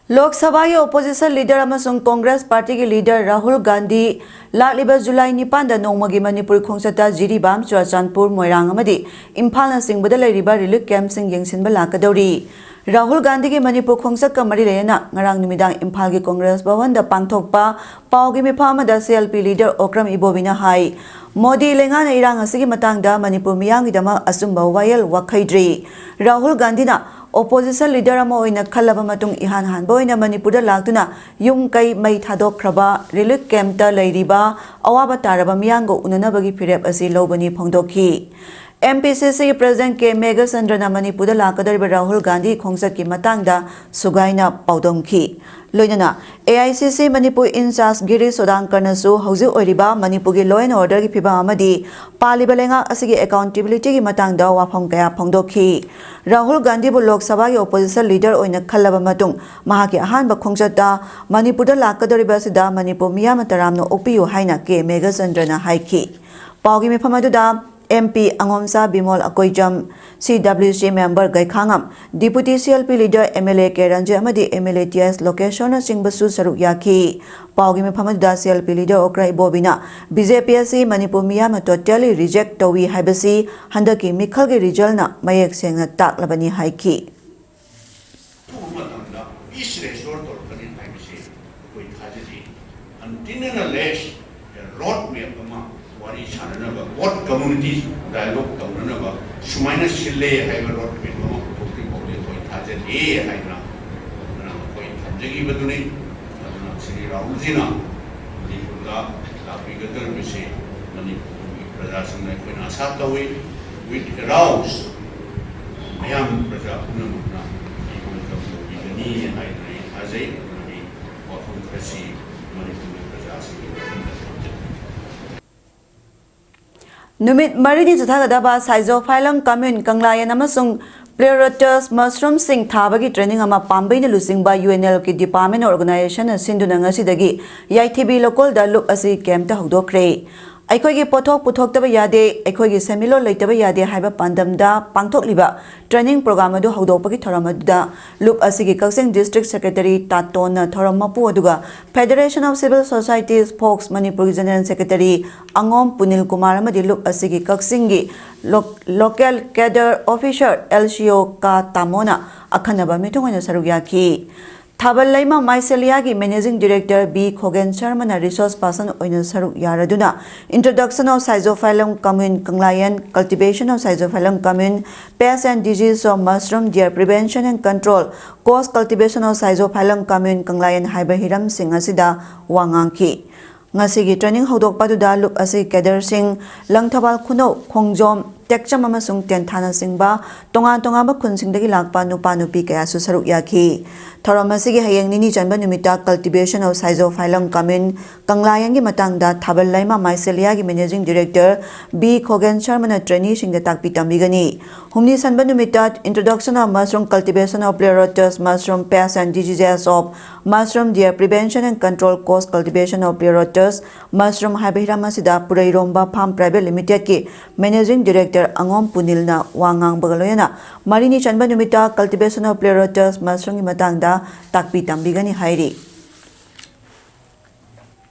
ꯂꯣꯛ ꯁꯚꯥꯒꯤ opposition leader ꯑꯃꯁꯨꯡ Congress party ꯒꯤ leader ꯔꯥꯍꯨꯜ ꯒꯥꯟꯙꯤ ꯂꯥꯛꯂꯤꯕ ꯖꯨꯂꯥꯏ ꯅꯤꯄꯥꯟꯗ ꯅꯣꯡꯃꯒꯤ ꯃꯅꯤꯄꯨꯔ ꯈꯣꯡꯆꯠꯇ ꯖꯤꯔꯤꯕꯥꯝ, ꯆꯨꯔꯥꯆꯥꯟꯄꯨꯔ, ꯃꯣꯏꯔꯥꯡ ꯑꯃꯗꯤ ꯏꯝꯐꯥꯜꯅꯆꯤꯡꯕꯗ ꯂꯩꯔꯤꯕ relief camp ꯁꯤꯡ ꯌꯦꯡꯁꯤꯟꯕ ꯂꯥꯛꯀꯗꯧꯔꯤ꯫ ꯔꯥꯍꯨꯜ ꯒꯥꯟꯙꯤꯒꯤ ꯃꯅꯤꯄꯨꯔ ꯈꯣꯡꯆꯠꯀ ꯃꯔꯤ ꯂꯩꯅꯅ ꯉꯔꯥꯡ ꯅꯨꯃꯤꯗꯥꯡ ꯏꯝꯐꯥꯜꯒꯤ Congress ꯚꯋꯟꯗ ꯄꯥꯡꯊꯣꯛꯄ ꯄꯥꯎꯒꯤ ꯃꯤꯐꯝ ꯑꯃꯗ C L P leader Okram ꯏꯕꯣꯕꯤꯅ ꯍꯥꯏ, ꯃꯣꯗꯤ ꯂꯩꯉꯥꯛꯅ ꯏꯔꯥꯡ ꯑꯁꯤꯒꯤ ꯃꯇꯥꯡꯗ ꯃꯅꯤꯄꯨꯔ ꯃꯤꯌꯥꯝꯒꯤꯗꯃꯛ ꯑꯆꯨꯝꯕ ꯋꯥꯌꯦꯜ ꯋꯥꯈꯩꯗ꯭ꯔꯤ꯫ ꯔꯥꯍꯨꯜ ꯒꯥꯟꯙꯤꯅ opposition leader ꯑꯃ ꯑꯣꯏꯅ ꯈꯜꯂꯕ ꯃꯇꯨꯡ ꯏꯍꯥꯟ ꯍꯥꯟꯕ ꯑꯣꯏꯅ ꯃꯅꯤꯄꯨꯔꯗ ꯂꯥꯛꯇꯨꯅ ꯌꯨꯝ ꯀꯩ ꯃꯩ ꯊꯥꯗꯣꯛꯈ꯭ꯔꯕ, relief camp ꯇ ꯂꯩꯔꯤꯕ ꯑꯋꯥꯕ ꯇꯥꯔꯕ ꯃꯤꯌꯥꯝꯒ ꯎꯅꯅꯕꯒꯤ ꯐꯤꯔꯦꯞ ꯑꯁꯤ ꯂꯧꯕꯅꯤ ꯐꯣꯡꯗꯣꯛꯈꯤ꯫ M P C C ꯒꯤ president K ꯃꯦꯘꯆꯟꯗ꯭ꯔꯅ ꯃꯅꯤꯄꯨꯔꯗ ꯂꯥꯛꯀꯗꯧꯔꯤꯕ ꯔꯥꯍꯨꯜ ꯒꯥꯟꯙꯤ ꯈꯣꯡꯆꯠꯀꯤ ꯃꯇꯥꯡꯗ ꯁꯨꯒꯥꯏꯅ ꯄꯥꯎꯗꯝꯈꯤ꯫ ꯂꯣꯏꯅꯅ A I C C Manipur in charge ꯒꯤꯔꯤ ꯁꯣꯗꯥꯡꯀꯔꯅꯁꯨ ꯍꯧꯖꯤꯛ ꯑꯣꯏꯔꯤꯕ ꯃꯅꯤꯄꯨꯔꯒꯤ law and order ꯒꯤ ꯐꯤꯕꯝ ꯑꯃꯗꯤ ꯄꯥꯜꯂꯤꯕ ꯂꯩꯉꯥꯛ ꯑꯁꯤꯒꯤ accountability ꯒꯤ ꯃꯇꯥꯡꯗ ꯋꯥꯐꯝ ꯀꯌꯥ ꯐꯣꯡꯗꯣꯛꯈꯤ꯫ ꯔꯥꯍꯨꯜ ꯒꯥꯟꯙꯤꯕꯨ ꯂꯣꯛ ꯁꯚꯥꯒꯤ opposition leader ꯑꯣꯏꯅ ꯈꯜꯂꯕ ꯃꯇꯨꯡ ꯃꯍꯥꯛꯀꯤ ꯑꯍꯥꯟꯕ ꯈꯣꯡꯆꯠꯇ ꯃꯅꯤꯄꯨꯔꯗ ꯂꯥꯛꯀꯗꯧꯔꯤꯕ ꯑꯁꯤꯗ ꯃꯅꯤꯄꯨꯔ ꯃꯤꯌꯥꯝꯅ ꯇꯔꯥꯝꯅ ꯑꯣꯛꯄꯤꯌꯨ ꯍꯥꯏꯅ K ꯃꯦꯘꯆꯟꯗ꯭ꯔꯅ ꯍꯥꯏꯈꯤ꯫ ꯄꯥꯎꯒꯤ ꯃꯤꯐꯝ ꯑꯗꯨꯗ M P ꯑꯉꯣꯝꯆꯥ Bimol Akoijam, C W C member Gaikhangam, deputy C L P leader M L A K Ranjit ꯑꯃꯗꯤ M L A T S ꯂꯣꯀꯦꯁꯣꯔꯅꯆꯤꯡꯕꯁꯨ ꯁꯔꯨꯛ ꯌꯥꯈꯤ꯫ ꯄꯥꯎꯒꯤ ꯃꯐꯝ ꯑꯗꯨꯗ C L P leader Okram ꯏꯕꯣꯕꯤꯅ ꯕꯤ ꯖꯦ ꯄꯤ ꯑꯁꯤ ꯃꯅꯤꯄꯨꯔ ꯃꯤꯌꯥꯝꯅ ꯇꯣꯇꯦꯜꯂꯤ ꯔꯤꯖꯦꯛ ꯇꯧꯏ ꯍꯥꯏꯕꯁꯤ ꯍꯟꯗꯛꯀꯤ ꯃꯤꯈꯜꯒꯤ ꯔꯤꯖꯜꯅ ꯃꯌꯦꯛ ꯁꯦꯡꯅ ꯇꯥꯛꯂꯕꯅꯤ ꯍꯥꯏꯈꯤ꯫ ꯑꯊꯨꯕ ꯃꯇꯝꯗ peace restore ꯇꯧꯔꯛꯀꯅꯤ ꯍꯥꯏꯕꯁꯤ ꯑꯩꯈꯣꯏ ꯊꯥꯖꯗꯦ꯫ Until and unless a road map ꯑꯃ ꯋꯥꯔꯤ ꯁꯥꯟꯅꯅꯕ, both communities dialogue ꯇꯧꯅꯅꯕ ꯁꯨꯃꯥꯏꯅ ꯁꯤꯜꯂꯦ ꯍꯥꯏꯕ road map ꯑꯃ ꯄꯨꯊꯣꯛꯇ꯭ꯔꯤ ꯐꯥꯎꯗꯤ ꯑꯩꯈꯣꯏ ꯊꯥꯖꯗꯦ ꯍꯥꯏꯗꯅ ꯑꯩꯈꯣꯏ ꯊꯝꯖꯈꯤꯕꯗꯨꯅꯤ꯫ ꯑꯗꯨꯅ ꯁ꯭ꯔꯤ ꯔꯥꯍꯨꯜꯖꯤꯅ ꯃꯅꯤꯄꯨꯔꯗ ꯂꯥꯛꯄꯤꯒꯗꯧꯔꯤꯕꯁꯤ ꯃꯅꯤꯄꯨꯔꯒꯤ ꯄ꯭ꯔꯖꯥꯁꯤꯡꯅ ꯑꯩꯈꯣꯏꯅ ꯑꯁꯥ ꯇꯧꯏ꯫ With crowds, ꯃꯌꯥꯝ ꯄ꯭ꯔꯖꯥ ꯄꯨꯝꯅꯃꯛꯅ ꯑꯩꯈꯣꯏ ꯇꯧꯕꯤꯒꯅꯤ ꯍꯥꯏꯗꯅ ꯑꯩ ꯊꯥꯖꯩ꯫ ꯑꯗꯨꯅ ꯑꯩ ꯋꯥꯐꯝ ꯈꯔꯁꯤ ꯃꯅꯤꯄꯨꯔꯒꯤ ꯄ꯭ꯔꯖꯥꯁꯤꯡꯒꯤ ꯋꯥꯐꯝꯗ ꯊꯝꯖꯒꯦ꯫ ꯅꯨꯃꯤꯠ ꯃꯔꯤꯅꯤ ꯆꯠꯊꯒꯗꯕ ꯁꯥꯏꯖꯣꯐꯥꯏꯂꯝ ꯀꯝꯃ꯭ꯌꯨꯟ ꯀꯪꯂꯥꯌꯦꯟ ꯑꯃꯁꯨꯡ pleurotus mushroomꯁꯤꯡ ꯊꯥꯕꯒꯤ training ꯑꯃ ꯄꯥꯝꯕꯩꯅ ꯂꯨꯆꯤꯡꯕ ꯌꯨ ꯑꯦꯟ ꯑꯦꯜꯒꯤ department organizationꯅ ꯁꯤꯟꯗꯨꯅ ꯉꯁꯤꯗꯒꯤ ꯌꯥꯏꯊꯤꯕꯤ ꯂꯣꯀꯣꯜꯗ ꯂꯨꯞ ꯑꯁꯤ campꯇ ꯍꯧꯗꯣꯛꯈ꯭ꯔꯦ꯫ ꯑꯩꯈꯣꯏꯒꯤ ꯄꯣꯠꯊꯣꯛ ꯄꯨꯊꯣꯛꯇꯕ ꯌꯥꯗꯦ, ꯑꯩꯈꯣꯏꯒꯤ ꯁꯦꯟꯃꯤꯠꯂꯣꯟ ꯂꯩꯇꯕ ꯌꯥꯗꯦ ꯍꯥꯏꯕ ꯄꯥꯟꯗꯝꯗ ꯄꯥꯡꯊꯣꯛꯂꯤꯕ training program ꯑꯗꯨ ꯍꯧꯗꯣꯛꯄꯒꯤ ꯊꯧꯔꯝ ꯑꯗꯨꯗ ꯂꯨꯞ ꯑꯁꯤꯒꯤ ꯀꯛꯆꯤꯡ district secretary ꯇꯥꯇꯣꯟꯅ ꯊꯧꯔꯝ ꯃꯄꯨ ꯑꯗꯨꯒ Federation of Civil Societies, fox, ꯃꯅꯤꯄꯨꯔꯒꯤ general secretary ꯑꯉꯣꯝ ꯄꯨꯅꯤꯜ ꯀꯨꯃꯥꯔ ꯑꯃꯗꯤ ꯂꯨꯞ ꯑꯁꯤꯒꯤ ꯀꯛꯆꯤꯡꯒꯤ lo-, local cadre officer L C O ꯀꯥ ꯇꯥꯃꯣꯅ ꯑꯈꯟꯅꯕ ꯃꯤꯊꯨꯡ ꯑꯣꯏꯅ ꯁꯔꯨꯛ ꯌꯥꯈꯤ꯫ ꯊꯥꯕꯜ ꯂꯩꯃ ꯃꯥꯏꯁꯦꯂꯤꯌꯥꯒꯤ managing director ꯕꯤ ꯈꯣꯒꯦꯟ ꯁꯔꯃꯅ resource person ꯑꯣꯏꯅ ꯁꯔꯨꯛ ꯌꯥꯔꯗꯨꯅ Introduction of Schizophyllum commune, Kanglayan, Cultivation of Schizophyllum commune, Pest and Disease of Mushroom, their prevention and control, cause cultivation of Schizophyllum commune, Kanglayan ꯍꯥꯏꯕ ꯍꯤꯔꯝꯁꯤꯡ ꯑꯁꯤꯗ ꯋꯥ ꯉꯥꯡꯈꯤ꯫ ꯉꯁꯤꯒꯤ training ꯍꯧꯗꯣꯛꯄ ꯑꯗꯨꯗ ꯂꯨꯞ ꯑꯁꯤ cadreꯁꯤꯡ ꯂꯪꯊꯕꯥꯜ ꯈꯨꯅꯧ, ꯈꯣꯡꯖꯣꯝ, ꯇꯦꯛꯆꯝ ꯑꯃꯁꯨꯡ ꯇꯦꯟꯊꯥꯅꯆꯤꯡꯕ ꯇꯣꯉꯥꯟ ꯇꯣꯉꯥꯟꯕ ꯈꯨꯟꯁꯤꯡꯗꯒꯤ ꯂꯥꯛꯄ ꯅꯨꯄꯥ ꯅꯨꯄꯤ ꯀꯌꯥꯁꯨ ꯁꯔꯨꯛ ꯌꯥꯈꯤ꯫ ꯊꯧꯔꯝ ꯑꯁꯤꯒꯤ ꯍꯌꯦꯡ ꯅꯤꯅꯤ ꯆꯟꯕ ꯅꯨꯃꯤꯠꯇ Cultivation of Schizophyllum camen ꯀꯪꯂꯥꯌꯦꯟꯒꯤ ꯃꯇꯥꯡꯗ ꯊꯥꯕꯜ ꯂꯩꯃ Mycelia ꯒꯤ Managing Director B ꯈꯣꯒꯦꯟ ꯁꯔꯃꯅ trainee ꯁꯤꯡꯗ ꯇꯥꯛꯄꯤ ꯇꯝꯕꯤꯒꯅꯤ꯫ ꯍꯨꯝꯅꯤ ꯁꯟꯕ ꯅꯨꯃꯤꯠꯇ Introduction of Mushroom, Cultivation of Pleurotus Mushroom, Pests and Diseases of Mushroom, Their Prevention and Control Course, Cultivation of Pleurotus Mushroom ꯍꯥꯏꯕ ꯍꯤꯔꯝ ꯑꯁꯤꯗ ꯄꯨꯔꯩꯔꯣꯝꯕ Farm Private Limited ꯀꯤ Managing Director ꯑꯉꯣꯝ ꯄꯨꯅꯤꯜꯅ ꯋꯥ ꯉꯥꯡꯕꯒ ꯂꯣꯏꯅꯅ ꯃꯔꯤꯅꯤ ꯆꯟꯕ ꯅꯨꯃꯤꯠꯇ Cultivation of Pleurotus Mushroom ꯒꯤ ꯃꯇꯥꯡꯗ ꯇꯥꯛꯄꯤ ꯇꯝꯕꯤꯒꯅꯤ ꯍꯥꯏꯔꯤ꯫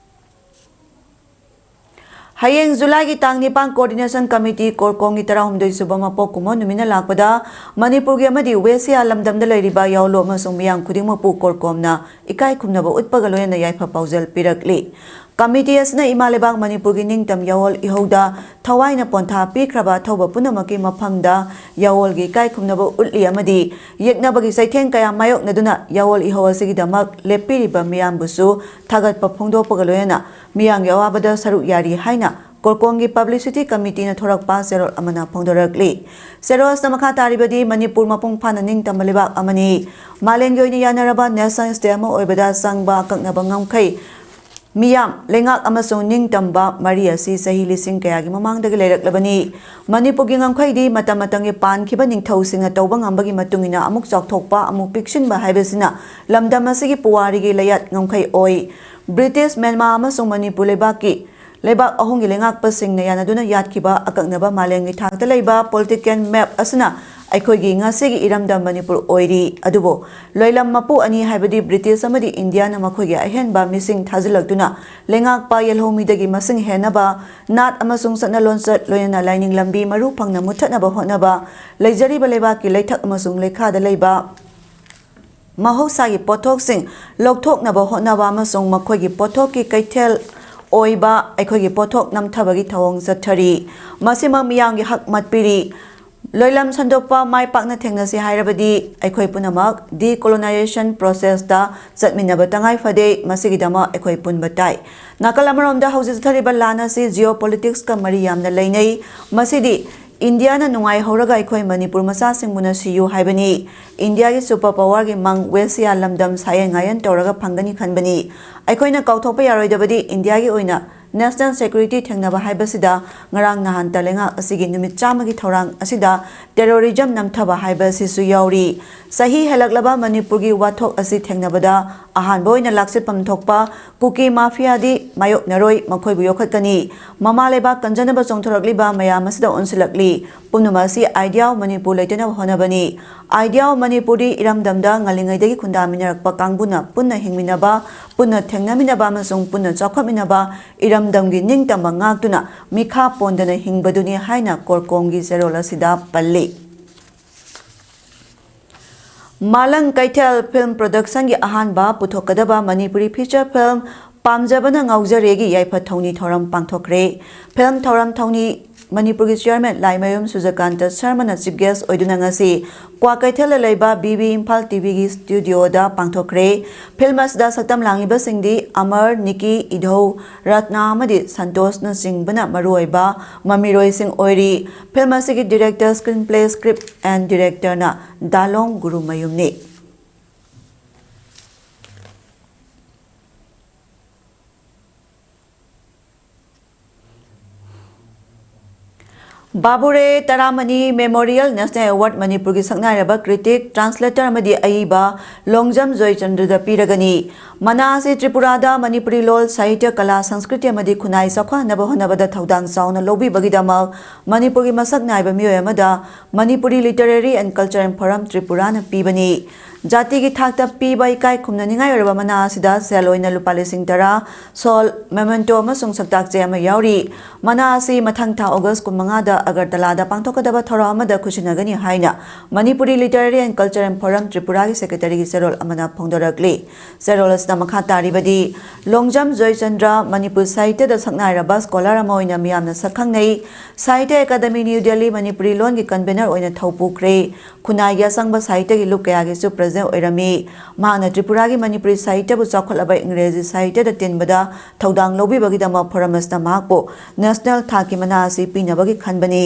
ꯍꯌꯦꯡ ꯖꯨꯂꯥꯏꯒꯤ ꯇꯥꯡ ꯅꯤꯄꯥꯟ Coordination Committee ꯀꯣꯔꯀꯣꯡꯒꯤ ꯇꯔꯥꯍꯨꯝꯗꯣꯏ ꯁꯨꯕ ꯃꯄꯣꯛ ꯀꯨꯝꯑꯣꯟ ꯅꯨꯃꯤꯠꯅ ꯂꯥꯛꯄꯗ ꯃꯅꯤꯄꯨꯔꯒꯤ ꯑꯃꯗꯤ West Asia ꯂꯝꯗꯝꯗ ꯂꯩꯔꯤꯕ ꯌꯥꯑꯣꯟꯂꯣ ꯑꯃꯁꯨꯡ ꯃꯤꯌꯥꯝ ꯈꯨꯗꯤꯡꯃꯛꯄꯨ ꯀꯣꯔꯀꯣꯝꯅ ꯏꯀꯥꯏ ꯈꯨꯝꯅꯕ ꯎꯠꯄꯒ ꯂꯣꯏꯅꯅ ꯌꯥꯏꯐ ꯄꯥꯎꯖꯦꯜ ꯄꯤꯔꯛꯂꯤ꯫ Committee ꯑꯁꯤꯅ ꯏꯃꯥ ꯂꯩꯕꯥꯛ ꯃꯅꯤꯄꯨꯔꯒꯤ ꯅꯤꯡꯇꯝ ꯌꯥꯑꯣꯜ ꯏꯍꯧꯗ ꯊꯋꯥꯏꯅ ꯄꯣꯟꯊꯥ ꯄꯤꯈ꯭ꯔꯕ ꯑꯊꯧꯕ ꯄꯨꯝꯅꯃꯛꯀꯤ ꯃꯐꯝꯗ ꯌꯥꯑꯣꯜꯒꯤ ꯏꯀꯥꯏ ꯈꯨꯝꯅꯕ ꯎꯠꯂꯤ ꯑꯃꯗꯤ ꯌꯦꯛꯅꯕꯒꯤ ꯆꯩꯊꯦꯡ ꯀꯌꯥ ꯃꯥꯌꯣꯛꯅꯗꯨꯅ ꯌꯥꯑꯣꯜ ꯏꯍꯧ ꯑꯁꯤꯒꯤꯗꯃꯛ ꯂꯦꯞꯄꯤꯔꯤꯕ ꯃꯤꯌꯥꯝꯕꯨꯁꯨ ꯊꯥꯒꯠꯄ ꯐꯣꯡꯗꯣꯛꯄꯒ ꯂꯣꯏꯅꯅ ꯃꯤꯌꯥꯝꯒꯤ ꯑꯋꯥꯕꯗ ꯁꯔꯨꯛ ꯌꯥꯔꯤ ꯍꯥꯏꯅ ꯀꯣꯔꯀꯣꯡꯒꯤ Publicity Committee ꯅ ꯊꯣꯔꯛꯄ ꯆꯦꯔꯣꯜ ꯑꯃꯅ ꯐꯣꯡꯗꯣꯔꯛꯂꯤ꯫ ꯆꯦꯔꯣꯜ ꯑꯁꯤꯗ ꯃꯈꯥ ꯇꯥꯔꯤꯕꯗꯤ ꯃꯅꯤꯄꯨꯔ ꯃꯄꯨꯡ ꯐꯥꯅ ꯅꯤꯡꯇꯝꯕ ꯂꯩꯕꯥꯛ ꯑꯃꯅꯤ꯫ ꯃꯥꯂꯦꯝꯒꯤ ꯑꯣꯏꯅ ꯌꯥꯅꯔꯕ Nation State ꯑꯃ ꯑꯣꯏꯕꯗ ꯆꯪꯕ ꯑꯀꯛꯅꯕ ꯉꯝꯈꯩ, ꯃꯤꯌꯥꯝ, ꯂꯩꯉꯥꯛ ꯑꯃꯁꯨꯡ ꯅꯤꯡꯇꯝꯕ ꯃꯔꯤ ꯑꯁꯤ ꯆꯍꯤ ꯂꯤꯁꯤꯡ ꯀꯌꯥꯒꯤ ꯃꯃꯥꯡꯗꯒꯤ ꯂꯩꯔꯛꯂꯕꯅꯤ꯫ ꯃꯅꯤꯄꯨꯔꯒꯤ ꯉꯝꯈꯩꯗꯤ ꯃꯇꯝ ꯃꯇꯝꯒꯤ ꯄꯥꯟꯈꯤꯕ ꯅꯤꯡꯊꯧꯁꯤꯡꯅ ꯇꯧꯕ ꯉꯝꯕꯒꯤ ꯃꯇꯨꯡ ꯏꯟꯅ ꯑꯃꯨꯛ ꯆꯥꯎꯊꯣꯛꯄ, ꯑꯃꯨꯛ ꯄꯤꯛꯁꯤꯟꯕ ꯍꯥꯏꯕꯁꯤꯅ ꯂꯝꯗꯝ ꯑꯁꯤꯒꯤ ꯄꯨꯋꯥꯔꯤꯒꯤ ꯂꯩꯌꯥꯠ ꯉꯝꯈꯩ ꯑꯣꯏ꯫ ꯕ꯭ꯔꯤꯇꯤꯁ, ꯃ꯭ꯌꯥꯟꯃꯥꯔ ꯑꯃꯁꯨꯡ ꯃꯅꯤꯄꯨꯔ ꯂꯩꯕꯥꯛꯀꯤ ꯂꯩꯕꯥꯛ ꯑꯍꯨꯝꯒꯤ ꯂꯩꯉꯥꯛꯄꯁꯤꯡꯅ ꯌꯥꯅꯗꯨꯅ ꯌꯥꯠꯈꯤꯕ ꯑꯀꯛꯅꯕ ꯃꯥꯂꯦꯝꯒꯤ ꯊꯥꯛꯇ ꯂꯩꯕ political map ꯑꯁꯤꯅ ꯑꯩꯈꯣꯏꯒꯤ ꯉꯁꯤꯒꯤ ꯏꯔꯝꯗꯝ ꯃꯅꯤꯄꯨꯔ ꯑꯣꯏꯔꯤ꯫ ꯑꯗꯨꯕꯨ ꯂꯣꯏꯂꯝ ꯃꯄꯨ ꯑꯅꯤ ꯍꯥꯏꯕꯗꯤ ꯕ꯭ꯔꯤꯇꯤꯁ ꯑꯃꯗꯤ ꯏꯟꯗꯤꯌꯥꯅ ꯃꯈꯣꯏꯒꯤ ꯑꯍꯦꯟꯕ ꯃꯤꯁꯤꯡ ꯊꯥꯖꯤꯜꯂꯛꯇꯨꯅ ꯂꯩꯉꯥꯛꯄ ꯌꯦꯜꯍꯧꯃꯤꯗꯒꯤ ꯃꯁꯤꯡ ꯍꯦꯟꯅꯕ ꯅꯥꯠ ꯑꯃꯁꯨꯡ ꯆꯠꯅ ꯂꯣꯟꯆꯠ ꯂꯣꯏꯅꯅ ꯂꯥꯏꯅꯤꯡ ꯂꯝꯕꯤ ꯃꯔꯨ ꯐꯪꯅ ꯃꯨꯠꯊꯠꯅꯕ ꯍꯣꯠꯅꯕ, ꯂꯩꯖꯔꯤꯕ ꯂꯩꯕꯥꯛꯀꯤ ꯂꯩꯊꯛ ꯑꯃꯁꯨꯡ ꯂꯩꯈꯥꯗ ꯂꯩꯕ ꯃꯍꯧꯁꯥꯒꯤ ꯄꯣꯠꯊꯣꯛꯁꯤꯡ ꯂꯧꯊꯣꯛꯅꯕ ꯍꯣꯠꯅꯕ ꯑꯃꯁꯨꯡ ꯃꯈꯣꯏꯒꯤ ꯄꯣꯠꯊꯣꯛꯀꯤ ꯀꯩꯊꯦꯜ ꯑꯣꯏꯕ ꯑꯩꯈꯣꯏꯒꯤ ꯄꯣꯠꯊꯣꯛ ꯅꯝꯊꯕꯒꯤ ꯊꯧꯑꯣꯡ ꯆꯠꯊꯔꯤ꯫ ꯃꯁꯤꯃꯛ ꯃꯤꯌꯥꯝꯒꯤ ꯍꯛ ꯃꯠꯄꯤꯔꯤ꯫ ꯂꯣꯏꯂꯝ ꯁꯟꯗꯣꯛꯄ ꯃꯥꯏ ꯄꯥꯛꯅ ꯊꯦꯡꯅꯁꯤ ꯍꯥꯏꯔꯕꯗꯤ ꯑꯩꯈꯣꯏ ꯄꯨꯝꯅꯃꯛ decolonization process ꯇ ꯆꯠꯃꯤꯟꯅꯕ ꯇꯉꯥꯏ ꯐꯗꯦ꯫ ꯃꯁꯤꯒꯤꯗꯃꯛ ꯑꯩꯈꯣꯏ ꯄꯨꯟꯕ ꯇꯥꯏ꯫ ꯅꯥꯀꯜ ꯑꯃꯔꯣꯝꯗ ꯍꯧꯖꯤꯛ ꯆꯠꯊꯔꯤꯕ ꯂꯥꯟ ꯑꯁꯤ geopolitics ꯀ ꯃꯔꯤ ꯌꯥꯝꯅ ꯂꯩꯅꯩ꯫ ꯃꯁꯤꯗꯤ ꯏꯟꯗꯤꯌꯥꯅ ꯅꯨꯡꯉꯥꯏꯍꯧꯔꯒ ꯑꯩꯈꯣꯏ ꯃꯅꯤꯄꯨꯔ ꯃꯆꯥꯁꯤꯡꯕꯨꯅ ꯁꯤꯌꯨ ꯍꯥꯏꯕꯅꯤ꯫ ꯏꯟꯗꯤꯌꯥꯒꯤ ꯁꯨꯄꯔ ꯄꯋꯥꯔꯒꯤ ꯃꯪ ꯋꯦꯁꯤꯌꯥ ꯂꯝꯗꯝ ꯁꯥꯌꯦꯟ ꯉꯥꯌꯦꯟ ꯇꯧꯔꯒ ꯐꯪꯒꯅꯤ ꯈꯟꯕꯅꯤ꯫ ꯑꯩꯈꯣꯏꯅ ꯀꯥꯎꯊꯣꯛꯄ ꯌꯥꯔꯣꯏꯗꯕꯗꯤ ꯏꯟꯗꯤꯌꯥꯒꯤ ꯑꯣꯏꯅ ꯅꯦꯁꯅꯦꯜ ꯁꯦꯀ꯭ꯌꯨꯔꯤꯇꯤ ꯊꯦꯡꯅꯕ ꯍꯥꯏꯕꯁꯤꯗ ꯉꯔꯥꯡ ꯅꯍꯥꯟꯇ ꯂꯩꯉꯥꯛ ꯑꯁꯤꯒꯤ ꯅꯨꯃꯤꯠ ꯆꯥꯝꯃꯒꯤ ꯊꯧꯔꯥꯡ ꯑꯁꯤꯗ ꯇꯦꯔꯣꯔꯤꯖꯝ ꯅꯝꯊꯕ ꯍꯥꯏꯕ ꯑꯁꯤꯁꯨ ꯌꯥꯎꯔꯤ꯫ ꯆꯍꯤ ꯍꯦꯜꯂꯛꯂꯕ ꯃꯅꯤꯄꯨꯔꯒꯤ ꯋꯥꯊꯣꯛ ꯑꯁꯤ ꯊꯦꯡꯅꯕꯗ ꯑꯍꯥꯟꯕ ꯑꯣꯏꯅ ꯂꯥꯛꯆꯠꯐꯝ ꯊꯣꯛꯄ ꯀꯨꯀꯤ ꯃꯥꯐꯤꯌꯥꯗꯤ ꯃꯥꯌꯣꯛꯅꯔꯣꯏ, ꯃꯈꯣꯏꯕꯨ ꯌꯣꯛꯈꯠꯀꯅꯤ꯫ ꯃꯃꯥ ꯂꯩꯕꯥꯛ ꯀꯟꯖꯅꯕ ꯆꯣꯡꯊꯣꯔꯛꯂꯤꯕ ꯃꯌꯥꯝ ꯑꯁꯤꯗ ꯑꯣꯟꯁꯤꯜꯂꯛꯂꯤ꯫ ꯄꯨꯝꯅꯃꯛ ꯑꯁꯤ Idea of Manipur ꯂꯩꯇꯅꯕ ꯍꯣꯠꯅꯕꯅꯤ꯫ Idea of Manipurꯗꯤ ꯏꯔꯝꯗꯝꯗ ꯉꯜꯂꯤꯉꯩꯗꯒꯤ ꯈꯨꯟꯗꯥꯃꯤꯟꯅꯔꯛꯄ ꯀꯥꯡꯕꯨꯅ ꯄꯨꯟꯅ ꯍꯤꯡꯃꯤꯟꯅꯕ, ꯄꯨꯟꯅ ꯊꯦꯡꯅꯃꯤꯟꯅꯕ ꯑꯃꯁꯨꯡ ꯄꯨꯟꯅ ꯆꯥꯎꯈꯠꯃꯤꯟꯅꯕ, ꯏꯔꯝꯗꯝꯒꯤ ꯅꯤꯡꯇꯝꯕ ꯉꯥꯛꯇꯨꯅ ꯃꯤꯈꯥ ꯄꯣꯟꯗꯅ ꯍꯤꯡꯕꯗꯨꯅꯤ ꯍꯥꯏꯅ ꯀꯣꯔꯀꯣꯝꯒꯤ ꯆꯦꯔꯣꯜ ꯑꯁꯤꯗ ꯄꯜꯂꯤ꯫ ꯃꯥꯂꯪ ꯀꯩꯊꯦꯜ ꯐꯤꯜꯝ ꯄ꯭ꯔꯣꯗꯛꯁꯟꯒꯤ ꯑꯍꯥꯟꯕ ꯄꯨꯊꯣꯛꯀꯗꯕ ꯃꯅꯤꯄꯨꯔꯤ ꯐꯤꯆꯔ ꯐꯤꯜꯝ ꯄꯥꯝꯖꯕꯅ ꯉꯥꯎꯖꯔꯦꯒꯤ ꯌꯥꯏꯐ ꯊꯧꯅꯤ ꯊꯧꯔꯝ ꯄꯥꯡꯊꯣꯛꯈ꯭ꯔꯦ꯫ ꯐꯤꯜꯝ ꯊꯧꯔꯝ ꯊꯧꯅꯤ ꯃꯅꯤꯄꯨꯔꯒꯤ ꯆꯤꯌꯔꯃꯦꯟ ꯂꯥꯏꯃꯌꯨꯝ ꯁꯨꯖꯀꯥꯟꯇ ꯁꯔꯃꯅ ꯆꯤꯐ ꯒꯦꯁ ꯑꯣꯏꯗꯨꯅ ꯉꯁꯤ ꯀ꯭ꯋꯥꯀꯩꯊꯦꯜꯗ ꯂꯩꯕ ꯕꯤ ꯕꯤ ꯏꯝꯐꯥꯜ ꯇꯤ ꯚꯤꯒꯤ ꯁ꯭ꯇꯨꯗꯤꯑꯣꯗ ꯄꯥꯡꯊꯣꯛꯈ꯭ꯔꯦ꯫ ꯐꯤꯜꯝ ꯑꯁꯤꯗ ꯁꯛꯇꯝ ꯂꯥꯡꯂꯤꯕꯁꯤꯡꯗꯤ ꯑꯃꯔ, ꯅꯤꯀꯤ, ꯏꯙꯧ, ꯔꯠꯅꯥ ꯑꯃꯗꯤ ꯁꯟꯇꯣꯁꯅꯆꯤꯡꯕꯅ ꯃꯔꯨꯑꯣꯏꯕ ꯃꯃꯤꯔꯣꯏꯁꯤꯡ ꯑꯣꯏꯔꯤ꯫ ꯐꯤꯜꯝ ꯑꯁꯤꯒꯤ director, screenplay, script and ꯗꯤꯔꯦꯛꯇꯔꯅ ꯗꯥꯂꯣꯡ ꯒꯨꯔꯨꯃꯌꯨꯝꯅꯤ꯫ ꯕꯥꯕꯨꯔꯦ ꯇꯔꯥꯃꯅꯤ ꯃꯦꯃꯣꯔꯤꯌꯦꯜ ꯅꯦꯁꯅꯦꯜ ꯑꯦꯋꯥꯔꯗ ꯃꯅꯤꯄꯨꯔꯒꯤ ꯁꯛꯅꯥꯏꯔꯕ ꯀ꯭ꯔꯤꯇꯤꯛ, ꯇ꯭ꯔꯥꯟꯁꯂꯦꯇꯔ ꯑꯃꯗꯤ ꯑꯏꯕ ꯂꯣꯡꯖꯝ ꯖꯣꯏꯆꯟꯗ꯭ꯔꯗ ꯄꯤꯔꯒꯅꯤ꯫ ꯃꯅꯥ ꯑꯁꯤ ꯇ꯭ꯔꯤꯄꯨꯔꯥꯗ ꯃꯅꯤꯄꯨꯔꯤ ꯂꯣꯜ, ꯁꯥꯍꯤꯇ꯭ꯌ, ꯀꯂꯥ, ꯁꯪꯁꯀ꯭ꯔꯤꯇꯤ ꯑꯃꯗꯤ ꯈꯨꯟꯅꯥꯏ ꯆꯥꯎꯈꯠꯍꯟꯅꯕ ꯍꯣꯠꯅꯕꯗ ꯊꯧꯗꯥꯡ ꯆꯥꯎꯅ ꯂꯧꯕꯤꯕꯒꯤꯗꯃꯛ ꯃꯅꯤꯄꯨꯔꯒꯤ ꯃꯁꯛ ꯅꯥꯏꯕ ꯃꯤꯑꯣꯏ ꯑꯃꯗ Manipuri literary and cultural forum ꯇ꯭ꯔꯤꯄꯨꯔꯥꯅ ꯄꯤꯕꯅꯤ꯫ ꯖꯥꯇꯤꯒꯤ ꯊꯥꯛꯇ ꯄꯤꯕ ꯏꯀꯥꯏ ꯈꯨꯝꯅꯅꯤꯡꯉꯥꯏ ꯑꯣꯏꯔꯕ ꯃꯅꯥ ꯑꯁꯤꯗ ꯁꯦꯜ ꯑꯣꯏꯅ ꯂꯨꯄꯥ ꯂꯤꯁꯤꯡ ꯇꯔꯥ, ꯁꯣꯜ, ꯃꯦꯃꯦꯟꯇꯣ ꯑꯃꯁꯨꯡ ꯁꯛꯇꯥꯛ ꯆꯦ ꯑꯃ ꯌꯥꯎꯔꯤ꯫ ꯃꯅꯥ ꯑꯁꯤ ꯃꯊꯪ ꯊꯥ ꯑꯣꯒꯁ ꯀꯨꯟꯃꯉꯥꯗ ꯑꯒꯔꯇꯂꯥꯗ ꯄꯥꯡꯊꯣꯛꯀꯗꯕ ꯊꯧꯔꯝ ꯑꯃꯗ ꯈꯨꯠꯁꯤꯟꯅꯒꯅꯤ ꯍꯥꯏꯅ Manipuri literary and cultural forum ꯇ꯭ꯔꯤꯄꯨꯔꯥꯒꯤ ꯁꯦꯀ꯭ꯔꯦꯇꯔꯤꯒꯤ ꯆꯦꯔꯣꯜ ꯑꯃꯅ ꯐꯣꯡꯗꯣꯔꯛꯂꯤ꯫ ꯆꯦꯔꯣꯜ ꯑꯁꯤ ꯇ ꯃꯈꯥ ꯇꯥꯔꯤꯕꯗꯤ, ꯂꯣꯡꯖꯝ ꯖꯣꯏꯆꯟꯗ꯭ꯔ ꯃꯅꯤꯄꯨꯔ ꯁꯥꯍꯤꯇ꯭ꯌꯗ ꯁꯛꯅꯥꯏꯔꯕ ꯁ꯭ꯀꯣꯂꯔ ꯑꯃ ꯑꯣꯏꯅ ꯃꯤꯌꯥꯝꯅ ꯁꯛꯈꯪꯅꯩ꯫ ꯁꯥꯍꯤꯇ꯭ꯌ ꯑꯦꯀꯥꯗꯃꯤ ꯅ꯭ꯌꯨ ꯗꯦꯜꯂꯤ ꯃꯅꯤꯄꯨꯔꯤ ꯂꯣꯟꯒꯤ ꯀꯟꯚꯦꯅꯔ ꯑꯣꯏꯅ ꯊꯧ ꯄꯨꯈ꯭ꯔꯦ꯫ ꯈꯨꯟꯅꯥꯏꯒꯤ ꯑꯆꯪꯕ ꯁꯥꯍꯤꯇ꯭ꯌꯒꯤ ꯂꯨꯞ ꯀꯌꯥꯒꯤꯁꯨ ꯄ꯭ꯔꯦꯖꯦꯟ ꯑꯣꯏꯔꯝꯃꯤ꯫ ꯃꯍꯥꯛꯅ ꯇ꯭ꯔꯤꯄꯨꯔꯥꯒꯤ ꯃꯅꯤꯄꯨꯔꯤ ꯁꯥꯍꯤꯇ꯭ꯌꯕꯨ ꯆꯥꯎꯈꯠꯂꯕ ꯏꯪꯒ꯭ꯔꯦꯖꯤ ꯁꯥꯍꯤꯇ꯭ꯌꯗ ꯇꯤꯟꯕꯗ ꯊꯧꯗꯥꯡ ꯂꯧꯕꯤꯕꯒꯤꯗꯃꯛ ꯐꯣꯔꯝ ꯑꯁꯤꯅ ꯃꯍꯥꯛꯄꯨ ꯅꯦꯁꯅꯦꯜ ꯊꯥꯛꯀꯤ ꯃꯅꯥ ꯑꯁꯤ ꯄꯤꯅꯕꯒꯤ ꯈꯟꯕꯅꯤ꯫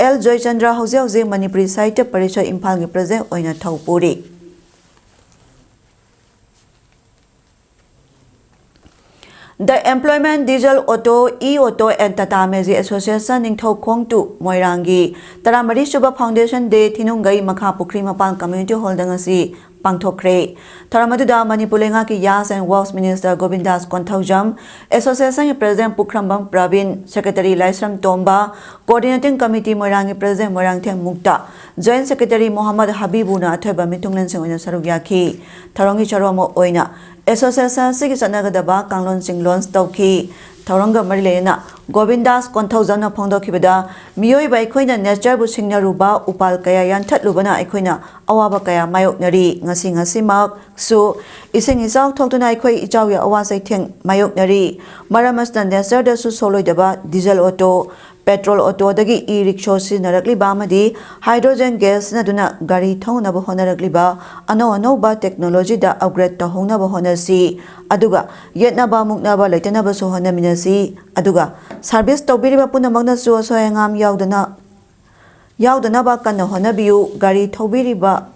ꯑꯦꯜ ꯖꯣꯏꯆꯟꯗ꯭ꯔ ꯍꯧꯖꯤꯛ ꯍꯧꯖꯤꯛ ꯃꯅꯤꯄꯨꯔꯤ ꯁꯥꯍꯤꯇ꯭ꯌ ꯄꯔꯤꯁꯠ ꯏꯝꯐꯥꯜꯒꯤ ꯄ꯭ꯔꯦꯖꯦꯟ ꯑꯣꯏꯅ ꯊꯧ ꯄꯨꯔꯤ꯫ The Employment Diesel Auto, E-Auto and Tata Magic Association Ningthoukhong to ꯃꯣꯏꯔꯥꯡꯒꯤ ꯇꯔꯥꯃꯔꯤ ꯁꯨꯕ Foundation Day ꯊꯤꯅꯨꯡꯒꯩ ꯃꯈꯥ ꯄꯨꯈ꯭ꯔꯤ ꯃꯄꯥꯟ Community Hall ꯗ ꯉꯁꯤ ꯄꯥꯡꯊꯣꯛꯈ꯭ꯔꯦ꯫ ꯊꯧꯔꯝ ꯑꯗꯨꯗ ꯃꯅꯤꯄꯨꯔ ꯂꯩꯉꯥꯛꯀꯤ ꯌꯥꯁ and works minister Govindas Konthoujam, ꯑꯦꯁꯣꯁꯤꯌꯦꯁꯟꯒꯤ president Pukhrambam Prabin, secretary Laishram Tomba, coordinating committee ꯃꯣꯏꯔꯥꯡꯒꯤ president Moirangthem Mukta, joint secretary Mohammad ꯍꯕꯤꯕꯨꯅ ꯑꯊꯣꯏꯕ ꯃꯤꯊꯨꯡꯂꯦꯟꯁꯤꯡ ꯑꯣꯏꯅ ꯁꯔꯨꯛ ꯌꯥꯈꯤ꯫ ꯊꯧꯔꯝꯒꯤ ꯁꯔꯨꯛ ꯑꯃ ꯑꯣꯏꯅ ꯑꯦꯁꯣꯁꯤꯌꯦꯁꯟ ꯑꯁꯤꯒꯤ ꯆꯠꯅꯒꯗꯕ ꯀꯥꯡꯂꯣꯟꯁꯤꯡ ꯂꯣꯟꯆ ꯇꯧꯈꯤ꯫ ꯊꯧꯔꯝꯒ ꯃꯔꯤ ꯂꯩꯅꯅ ꯒꯣꯕꯤꯟꯗꯥꯁ ꯀꯣꯟꯊꯧꯖꯝꯅ ꯐꯣꯡꯗꯣꯛꯈꯤꯕꯗ, ꯃꯤꯑꯣꯏꯕ ꯑꯩꯈꯣꯏꯅ ꯅꯦꯆꯔꯕꯨ ꯁꯤꯡꯅꯔꯨꯕ, ꯎꯄꯥꯜ ꯀꯌꯥ ꯌꯥꯟꯊꯠꯂꯨꯕꯅ ꯑꯩꯈꯣꯏꯅ ꯑꯋꯥꯕ ꯀꯌꯥ ꯃꯥꯌꯣꯛꯅꯔꯤ꯫ ꯉꯁꯤ ꯉꯁꯤꯃꯛꯁꯨ ꯏꯁꯤꯡ ꯏꯆꯥꯎ ꯊꯣꯛꯇꯨꯅ ꯑꯩꯈꯣꯏ ꯏꯆꯥꯎꯒꯤ ꯑꯋꯥ ꯆꯩꯊꯦꯡ ꯃꯥꯌꯣꯛꯅꯔꯤ꯫ ꯃꯔꯝ ꯑꯁꯤꯅ ꯅꯦꯆꯔꯗꯁꯨ ꯁꯣꯛꯂꯣꯏꯗꯕ diesel auto, petrol ꯑꯣꯇꯣꯗꯒꯤ E rickshaw ꯁꯤꯖꯤꯟꯅꯔꯛꯂꯤꯕ ꯑꯃꯗꯤ ꯍꯥꯏꯗ꯭ꯔꯣꯖꯦꯟ ꯒ꯭ꯌꯥꯁ ꯁꯤꯖꯤꯟꯅꯗꯨꯅ ꯒꯥꯔꯤ ꯊꯧꯅꯅꯕ ꯍꯣꯠꯅꯔꯛꯂꯤꯕ ꯑꯅꯧ ꯑꯅꯧꯕ ꯇꯦꯛꯅꯣꯂꯣꯖꯤꯗ ꯑꯞꯒ꯭ꯔꯦꯗ ꯇꯧꯍꯧꯅꯕ ꯍꯣꯠꯅꯁꯤ꯫ ꯑꯗꯨꯒ ꯌꯦꯠꯅꯕ ꯃꯨꯛꯅꯕ ꯂꯩꯇꯅꯕꯁꯨ ꯍꯣꯠꯅꯃꯤꯟꯅꯁꯤ꯫ ꯑꯗꯨꯒ ꯁꯥꯔꯚꯤꯁ ꯇꯧꯕꯤꯔꯤꯕ ꯄꯨꯝꯅꯃꯛꯅꯁꯨ ꯑꯁꯣꯏ ꯑꯉꯥꯝ ꯌꯥꯎꯗꯅ, ꯌꯥꯎꯗꯅꯕ ꯀꯟꯅ ꯍꯣꯠꯅꯕꯤꯌꯨ꯫ ꯒꯥꯔꯤ ꯊꯧꯕꯤꯔꯤꯕ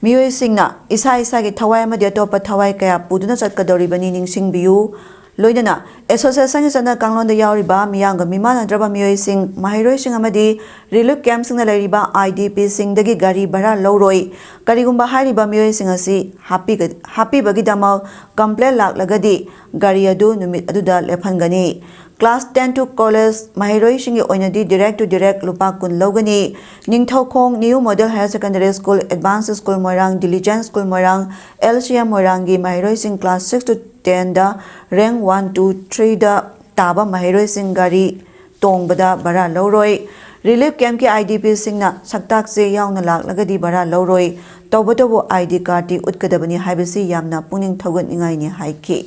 ꯃꯤꯑꯣꯏꯁꯤꯡꯅ ꯏꯁꯥ ꯏꯁꯥꯒꯤ ꯊꯋꯥꯏ ꯑꯃꯗꯤ ꯑꯇꯣꯞꯄ ꯊꯋꯥꯏ ꯀꯌꯥ ꯄꯨꯗꯨꯅ ꯆꯠꯀꯗꯧꯔꯤꯕꯅꯤ, ꯅꯤꯡꯁꯤꯡꯕꯤꯌꯨ꯫ ꯂꯣꯏꯅꯅ ꯑꯦꯁꯣꯁꯤꯌꯦꯁꯟꯒꯤ ꯆꯠꯅ ꯀꯥꯡꯂꯣꯟꯗ ꯌꯥꯎꯔꯤꯕ ꯃꯤꯌꯥꯝꯒ ꯃꯤꯃꯥꯟꯅꯗ꯭ꯔꯕ ꯃꯤꯑꯣꯏꯁꯤꯡ, ꯃꯍꯩꯔꯣꯏꯁꯤꯡ ꯑꯃꯗꯤ ꯔꯤꯂꯤꯐ ꯀꯦꯝꯞꯁꯤꯡꯗ ꯂꯩꯔꯤꯕ ꯑꯥꯏ ꯗꯤ ꯄꯤꯁꯤꯡꯗꯒꯤ ꯒꯥꯔꯤ ꯚꯔꯥ ꯂꯧꯔꯣꯏ꯫ ꯀꯔꯤꯒꯨꯝꯕ ꯍꯥꯏꯔꯤꯕ ꯃꯤꯑꯣꯏꯁꯤꯡ ꯑꯁꯤ ꯍꯥꯞꯄꯤꯒ-, ꯍꯥꯞꯄꯤꯕꯒꯤꯗꯃꯛ ꯀꯝꯄ꯭ꯂꯦꯟ ꯂꯥꯛꯂꯒꯗꯤ ꯒꯥꯔꯤ ꯑꯗꯨ ꯅꯨꯃꯤꯠ ꯑꯗꯨꯗ ꯂꯦꯞꯍꯟꯒꯅꯤ꯫ Class ten to college ꯃꯍꯩꯔꯣꯏꯁꯤꯡꯒꯤ ꯑꯣꯏꯅꯗꯤ direct to direct ꯂꯨꯄꯥ ꯀꯨꯟ ꯂꯧꯒꯅꯤ꯫ Ningthoukhong New Model Higher Secondary School, Advanced School ꯃꯣꯏꯔꯥꯡ, Diligent School ꯃꯣꯏꯔꯥꯡ, L C M ꯃꯣꯏꯔꯥꯡꯒꯤ ꯃꯍꯩꯔꯣꯏꯁꯤꯡ class six to ten the rank one, two, three ꯗ ꯇꯥꯕ ꯃꯍꯩꯔꯣꯏꯁꯤꯡ ꯒꯥꯔꯤ ꯇꯣꯡꯕꯗ ꯚꯔꯥ ꯂꯧꯔꯣꯏ꯫ ꯔꯤꯂꯤꯐ ꯀꯦꯝꯞꯀꯤ ꯑꯥꯏ ꯗꯤ ꯄꯤꯁꯤꯡꯅ ꯁꯛꯇꯥꯛ ꯆꯦ ꯌꯥꯎꯅ ꯂꯥꯛꯂꯒꯗꯤ ꯚꯔꯥ ꯂꯧꯔꯣꯏ꯫ ꯇꯧꯕꯇꯕꯨ ꯑꯥꯏ ꯗꯤ ꯀꯥꯔꯗꯇꯤ ꯎꯠꯀꯗꯕꯅꯤ ꯍꯥꯏꯕꯁꯤ ꯌꯥꯝꯅ ꯄꯨꯛꯅꯤꯡ ꯊꯧꯒꯠꯅꯤꯡꯉꯥꯏꯅꯤ ꯍꯥꯏꯈꯤ꯫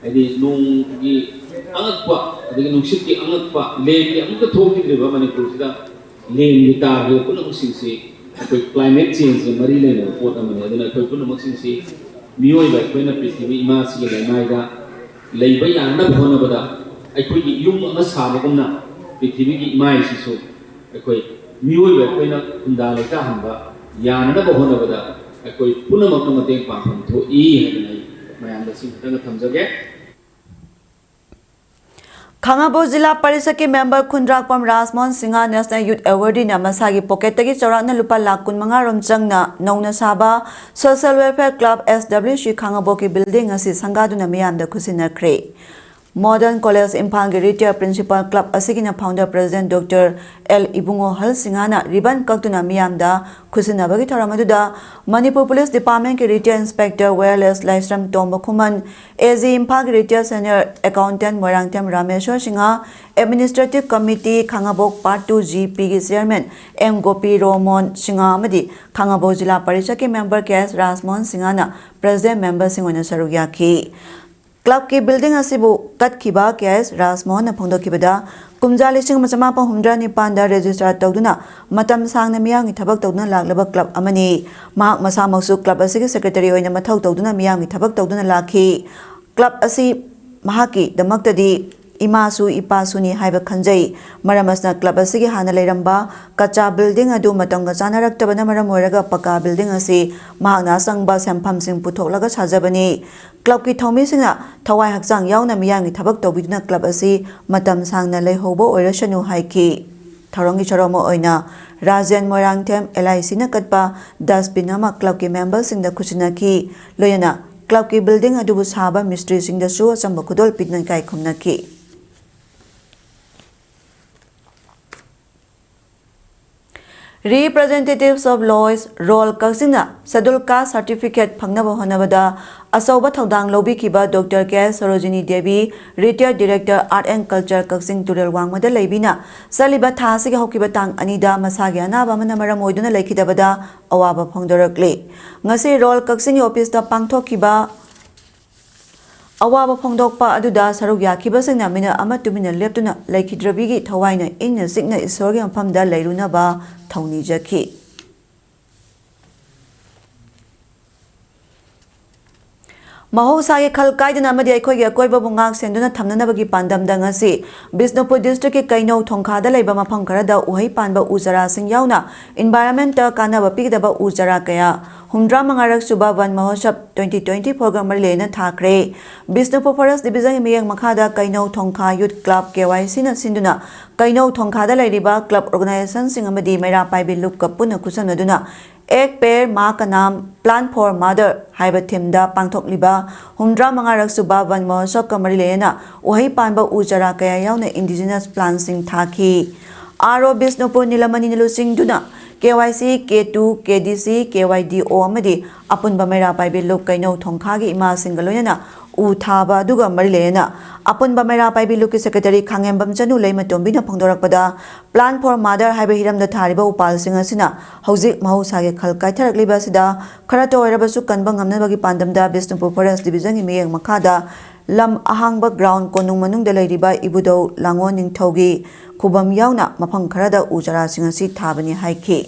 ꯍꯥꯏꯗꯤ ꯅꯣꯡꯒꯤ ꯑꯉꯛꯄ, ꯑꯗꯒꯤ ꯅꯨꯡꯁꯤꯠꯀꯤ ꯑꯉꯛꯄ, ꯂꯦꯟꯒꯤ ꯑꯃꯨꯛꯇ ꯊꯣꯛꯈꯤꯗ꯭ꯔꯤꯕ ꯃꯅꯤꯄꯨꯔꯁꯤꯗ ꯂꯦꯟꯒꯤ ꯇꯥꯈꯤꯕ ꯄꯨꯝꯅꯃꯛꯁꯤꯡꯁꯤ ꯑꯩꯈꯣꯏ climate changeꯒ ꯃꯔꯤ ꯂꯩꯅꯕ ꯄꯣꯠ ꯑꯃꯅꯤ꯫ ꯑꯗꯨꯅ ꯑꯩꯈꯣꯏ ꯄꯨꯝꯅꯃꯛꯁꯤꯡꯁꯤ, ꯃꯤꯑꯣꯏꯕ ꯑꯩꯈꯣꯏꯅ ꯄ꯭ꯔꯤꯊꯤꯕꯤ ꯏꯃꯥꯁꯤꯒꯤ ꯂꯩꯃꯥꯏꯗ ꯂꯩꯕ ꯌꯥꯅꯅꯕ ꯍꯣꯠꯅꯕꯗ, ꯑꯩꯈꯣꯏꯒꯤ ꯌꯨꯝ ꯑꯃ ꯁꯥꯕꯒꯨꯝꯅ ꯄ꯭ꯔꯤꯊꯤꯕꯤꯒꯤ ꯏꯃꯥꯏꯁꯤꯁꯨ ꯑꯩꯈꯣꯏ ꯃꯤꯑꯣꯏꯕ ꯑꯩꯈꯣꯏꯅ ꯈꯨꯟꯗꯥ ꯂꯩꯇꯥꯍꯟꯕ ꯌꯥꯅꯅꯕ ꯍꯣꯠꯅꯕꯗ ꯑꯩꯈꯣꯏ ꯄꯨꯝꯅꯃꯛꯅ ꯃꯇꯦꯡ ꯄꯥꯡꯐꯝ ꯊꯣꯛꯏ ꯍꯥꯏꯗꯅ ꯑꯩ ꯃꯌꯥꯝꯗ ꯁꯤ ꯈꯛꯇꯪꯒ ꯊꯝꯖꯒꯦ꯫ ꯈꯥꯉꯕꯣꯛ ꯖꯤꯂꯥ ꯄꯔꯤꯁꯠꯀꯤ ꯃꯦꯝꯕꯔ ꯈꯨꯟꯗ꯭ꯔꯥꯛꯄꯝ ꯔꯥꯖꯃꯣꯍꯟ ꯁꯤꯡꯍ National Youth Awardꯅ ꯃꯁꯥꯒꯤ ꯄꯣꯀꯦꯠꯇꯒꯤ ꯆꯥꯎꯔꯥꯛꯅ ꯂꯨꯄꯥ ꯂꯥꯈ ꯀꯨꯟꯃꯉꯥ ꯔꯣꯝ ꯆꯪꯅ ꯅꯧꯅ ꯁꯥꯕ Social Welfare Club S W C ꯈꯥꯉꯕꯣꯛꯀꯤ building ꯑꯁꯤ ꯁꯪꯒꯥꯗꯨꯅ ꯃꯤꯌꯥꯝꯗ ꯈꯨꯠꯁꯤꯟꯅꯈ꯭ꯔꯦ꯫ Modern College ꯏꯝꯐꯥꯜꯒꯤ retired principal club ꯑꯁꯤꯒꯤꯅ founder president Doctor L ꯏꯕꯨꯡꯉꯣ ꯍꯜ ꯁꯤꯡꯍꯅ ribbon ꯀꯛꯇꯨꯅ ꯃꯤꯌꯥꯝꯗ ꯈꯨꯠꯁꯤꯟꯅꯕꯒꯤ ꯊꯧꯔꯝ ꯑꯗꯨꯗ Manipur Police Departmentꯀꯤ retired inspector Wireless Laishram Tomba Khuman, A G ꯏꯝꯐꯥꯜꯒꯤ retired senior accountant Moirangthem Rameshwor Singh, administrative committee ꯈꯥꯉꯕꯣꯛ part two G Pꯒꯤ chairman M ꯒꯣꯄꯤ ꯔꯣꯃꯣꯟ ꯁꯤꯡꯍ ꯑꯃꯗꯤ ꯈꯥꯉꯕꯣꯛ ꯖꯤꯂꯥ ꯄꯔꯤꯁꯠꯀꯤ member K S ꯔꯥꯖꯃꯣꯍꯟ ꯁꯤꯡꯍꯅ president memberꯁꯤꯡ ꯑꯣꯏꯅ ꯁꯔꯨꯛ ꯌꯥꯈꯤ꯫ Clubꯀꯤ building ꯑꯁꯤꯕꯨ ꯀꯠꯈꯤꯕ K S ꯔꯥꯖꯃꯣꯍꯟꯅ ꯐꯣꯡꯗꯣꯛꯈꯤꯕꯗ, ꯀꯨꯝꯖꯥ ꯂꯤꯁꯤꯡ ꯑꯃ ꯆꯃꯥꯄꯟ ꯍꯨꯝꯗ꯭ꯔꯥ ꯅꯤꯄꯥꯟꯗ register ꯇꯧꯗꯨꯅ ꯃꯇꯝ ꯁꯥꯡꯅ ꯃꯤꯌꯥꯝꯒꯤ ꯊꯕꯛ ꯇꯧꯗꯨꯅ ꯂꯥꯛꯂꯕ club ꯑꯃꯅꯤ꯫ ꯃꯍꯥꯛ ꯃꯁꯥꯃꯛꯁꯨ club ꯑꯁꯤꯒꯤ secretary ꯑꯣꯏꯅ ꯃꯊꯧ ꯇꯧꯗꯨꯅ ꯃꯤꯌꯥꯝꯒꯤ ꯊꯕꯛ ꯇꯧꯗꯨꯅ ꯂꯥꯛꯈꯤ꯫ Club ꯑꯁꯤ ꯃꯍꯥꯛꯀꯤꯗꯃꯛꯇꯗꯤ ꯏꯃꯥꯁꯨ ꯏꯄꯥꯁꯨꯅꯤ ꯍꯥꯏꯕ ꯈꯟꯖꯩ꯫ ꯃꯔꯝ ꯑꯁꯤꯅ club ꯑꯁꯤꯒꯤ ꯍꯥꯟꯅ ꯂꯩꯔꯝꯕ ꯀꯆꯥ building ꯑꯗꯨ ꯃꯇꯝꯒ ꯆꯥꯅꯔꯛꯇꯕꯅ ꯃꯔꯝ ꯑꯣꯏꯔꯒ ꯄꯀꯥ building ꯑꯁꯤ ꯃꯍꯥꯛꯅ ꯑꯆꯪꯕ ꯁꯦꯟꯐꯝꯁꯤꯡ ꯄꯨꯊꯣꯛꯂꯒ ꯁꯥꯖꯕꯅꯤ꯫ Clubꯀꯤ ꯊꯧꯃꯤꯁꯤꯡꯅ ꯊꯋꯥꯏ ꯍꯛꯆꯥꯡ ꯌꯥꯎꯅ ꯃꯤꯌꯥꯝꯒꯤ ꯊꯕꯛ ꯇꯧꯕꯤꯗꯨꯅ club ꯑꯁꯤ ꯃꯇꯝ ꯁꯥꯡꯅ ꯂꯩꯍꯧꯕ ꯑꯣꯏꯔꯁꯅꯨ ꯍꯥꯏꯈꯤ꯫ ꯊꯧꯔꯝꯒꯤ ꯁꯔꯨꯛ ꯑꯃ ꯑꯣꯏꯅ ꯔꯥꯖꯦꯟ ꯃꯣꯏꯔꯥꯡꯊꯦꯝ L I Cꯅ ꯀꯠꯄ dustbin ꯑꯃ clubꯀꯤ memberꯁꯤꯡꯗ ꯈꯨꯠꯁꯤꯟꯅꯈꯤ꯫ ꯂꯣꯏꯅꯅ clubꯀꯤ building ꯑꯗꯨꯕꯨ ꯁꯥꯕ ꯃꯤꯁꯇ꯭ꯔꯤꯁꯤꯡꯗꯁꯨ ꯑꯆꯝꯕ ꯈꯨꯗꯣꯜ ꯄꯤꯗꯨꯅ ꯏꯀꯥꯏ ꯈꯨꯝꯅꯈꯤ꯫ Representatives of Lois Roll ꯀꯛꯆꯤꯡꯅ Scheduled Caste Certificate ꯐꯪꯅꯕ ꯍꯣꯠꯅꯕꯗ ꯑꯆꯧꯕ ꯊꯧꯗꯥꯡ ꯂꯧꯕꯤꯈꯤꯕ doctor K Sorojini Devi, Retired Director Art and Culture ꯀꯛꯆꯤꯡ ꯇꯨꯔꯦꯜ ꯋꯥꯡꯃꯗ ꯂꯩꯕꯤꯅ ꯆꯠꯂꯤꯕ ꯊꯥ ꯑꯁꯤꯒꯤ ꯍꯧꯈꯤꯕ ꯇꯥꯡ ꯑꯅꯤꯗ ꯃꯁꯥꯒꯤ ꯑꯅꯥꯕ ꯑꯃꯅ ꯃꯔꯝ ꯑꯣꯏꯗꯨꯅ ꯂꯩꯈꯤꯗꯕꯗ ꯑꯋꯥꯕ ꯐꯣꯡꯗꯣꯔꯛꯂꯤ꯫ ꯉꯁꯤ ꯔꯣꯜ ꯀꯛꯆꯤꯡꯒꯤ ꯑꯣꯐꯤꯁꯇ ꯄꯥꯡꯊꯣꯛꯈꯤꯕ ꯑꯋꯥꯕ ꯐꯣꯡꯗꯣꯛꯄ ꯑꯗꯨꯗ ꯁꯔꯨꯛ ꯌꯥꯈꯤꯕꯁꯤꯡꯅ ꯃꯤꯅꯠ ꯑꯃ ꯇꯨꯃꯤꯟꯅ ꯂꯦꯞꯇꯨꯅ ꯂꯩꯈꯤꯗ꯭ꯔꯕꯤꯒꯤ ꯊꯋꯥꯏꯅ ꯏꯪꯅ ꯆꯤꯛꯅ ꯏꯁꯣꯔꯒꯤ ꯃꯐꯝꯗ ꯂꯩꯔꯨꯅꯕ ꯊꯧꯅꯤꯖꯈꯤ꯫ ꯃꯍꯧꯁꯥꯒꯤ ꯈꯜ ꯀꯥꯏꯗꯅ ꯑꯃꯗꯤ ꯑꯩꯈꯣꯏꯒꯤ ꯑꯀꯣꯏꯕꯕꯨ ꯉꯥꯛ ꯁꯦꯟꯗꯨꯅ ꯊꯝꯅꯅꯕꯒꯤ ꯄꯥꯟꯗꯝꯗ ꯉꯁꯤ ꯕꯤꯁꯅꯨꯄꯨꯔ ꯗꯤꯁꯇ꯭ꯔꯤꯛꯀꯤ ꯀꯩꯅꯧ ꯊꯣꯡꯈꯥꯗ ꯂꯩꯕ ꯃꯐꯝ ꯈꯔꯗ ꯎꯍꯩ ꯄꯥꯟꯕ ꯎ ꯆꯥꯔꯥꯁꯤꯡ ꯌꯥꯎꯅ environment ꯀꯥꯟꯅꯕ ꯄꯤꯒꯗꯕ ꯎ ꯆꯥꯔꯥ ꯀꯌꯥ ꯍꯨꯝꯗ꯭ꯔꯥ ꯃꯉꯥꯔꯛ ꯁꯨꯕ ꯋꯟ ꯃꯍꯣꯠꯁꯕ twenty twenty fourꯒ ꯃꯔꯤ ꯂꯩꯅꯅ ꯊꯥꯈ꯭ꯔꯦ꯫ ꯕꯤꯁꯅꯨꯄꯨꯔ Forest Divisionꯒꯤ ꯃꯤꯠꯌꯦꯡ ꯃꯈꯥꯗ ꯀꯩꯅꯧ ꯊꯣꯡꯈꯥ Youth Club, KYCꯅ ꯁꯤꯟꯗꯨꯅ ꯀꯩꯅꯧ ꯊꯣꯡꯈꯥꯗ ꯂꯩꯔꯤꯕ club organizationꯁꯤꯡ ꯑꯃꯗꯤ ꯃꯩꯔꯥ ꯄꯥꯏꯕꯤ ꯂꯨꯞꯀ ꯄꯨꯟꯅ ꯈꯨꯠꯁꯝꯅꯗꯨꯅ Ek Ped Maa Ka Naam, Plant for Mother ꯍꯥꯏꯕ themeꯗ ꯄꯥꯡꯊꯣꯛꯂꯤꯕ ꯍꯨꯝꯗ꯭ꯔꯥ ꯃꯉꯥꯔꯛ ꯁꯨꯕ ꯋꯟ ꯃꯍꯣꯠꯁꯕꯀ ꯃꯔꯤ ꯂꯩꯅꯅ ꯎꯍꯩ ꯄꯥꯟꯕ ꯎ ꯆꯥꯔꯥ ꯀꯌꯥ ꯌꯥꯎꯅ indigenous plantꯁꯤꯡ ꯊꯥꯈꯤ꯫ RO ꯕꯤꯁꯅꯨꯄꯨꯔ ꯅꯤꯂꯃꯅꯤꯅ ꯂꯨꯆꯤꯡꯗꯨꯅ KYC, K two, KDC, KYDO ꯑꯃꯗꯤ ꯑꯄꯨꯟꯕ ꯃꯩꯔꯥ ꯄꯥꯏꯕꯤ ꯂꯨꯞ ꯀꯩꯅꯧ ꯊꯣꯡꯈꯥꯒꯤ ꯏꯃꯥꯁꯤꯡꯒ ꯂꯣꯏꯅꯅ ꯎ ꯊꯥꯕ ꯑꯗꯨꯒ ꯃꯔꯤ ꯂꯩꯅꯅ ꯑꯄꯨꯟꯕ ꯃꯩꯔꯥ ꯄꯥꯏꯕꯤ ꯂꯨꯞꯀꯤ secretary ꯈꯥꯉꯦꯝꯕꯝ Chanu ꯂꯩꯃꯇꯣꯝꯕꯤꯅ ꯐꯣꯡꯗꯣꯔꯛꯄꯗ, Plant for Mother ꯍꯥꯏꯕ ꯍꯤꯔꯝꯗ ꯊꯥꯔꯤꯕ ꯎꯄꯥꯜꯁꯤꯡ ꯑꯁꯤꯅ ꯍꯧꯖꯤꯛ ꯃꯍꯧꯁꯥꯒꯤ ꯈꯜ ꯀꯥꯏꯊꯔꯛꯂꯤꯕ ꯑꯁꯤꯗ ꯈꯔꯇ ꯑꯣꯏꯔꯕꯁꯨ ꯀꯟꯕ ꯉꯝꯅꯕꯒꯤ ꯄꯥꯟꯗꯝꯗ ꯕꯤꯁꯅꯨꯄꯨꯔ Forest Divisionꯒꯤ ꯃꯤꯠꯌꯦꯡ ꯃꯈꯥꯗ ꯂꯝ ꯑꯍꯥꯡꯕ ground ꯀꯣꯅꯨꯡ ꯃꯅꯨꯡꯗ ꯂꯩꯔꯤꯕ ꯏꯕꯨꯙꯧ ꯂꯥꯡꯒꯣꯜ ꯅꯤꯡꯊꯧꯒꯤ ꯈꯨꯕꯝ ꯌꯥꯎꯅ ꯃꯐꯝ ꯈꯔꯗ ꯎ ꯆꯥꯔꯥꯁꯤꯡ ꯑꯁꯤ ꯊꯥꯕꯅꯤ ꯍꯥꯏꯈꯤ꯫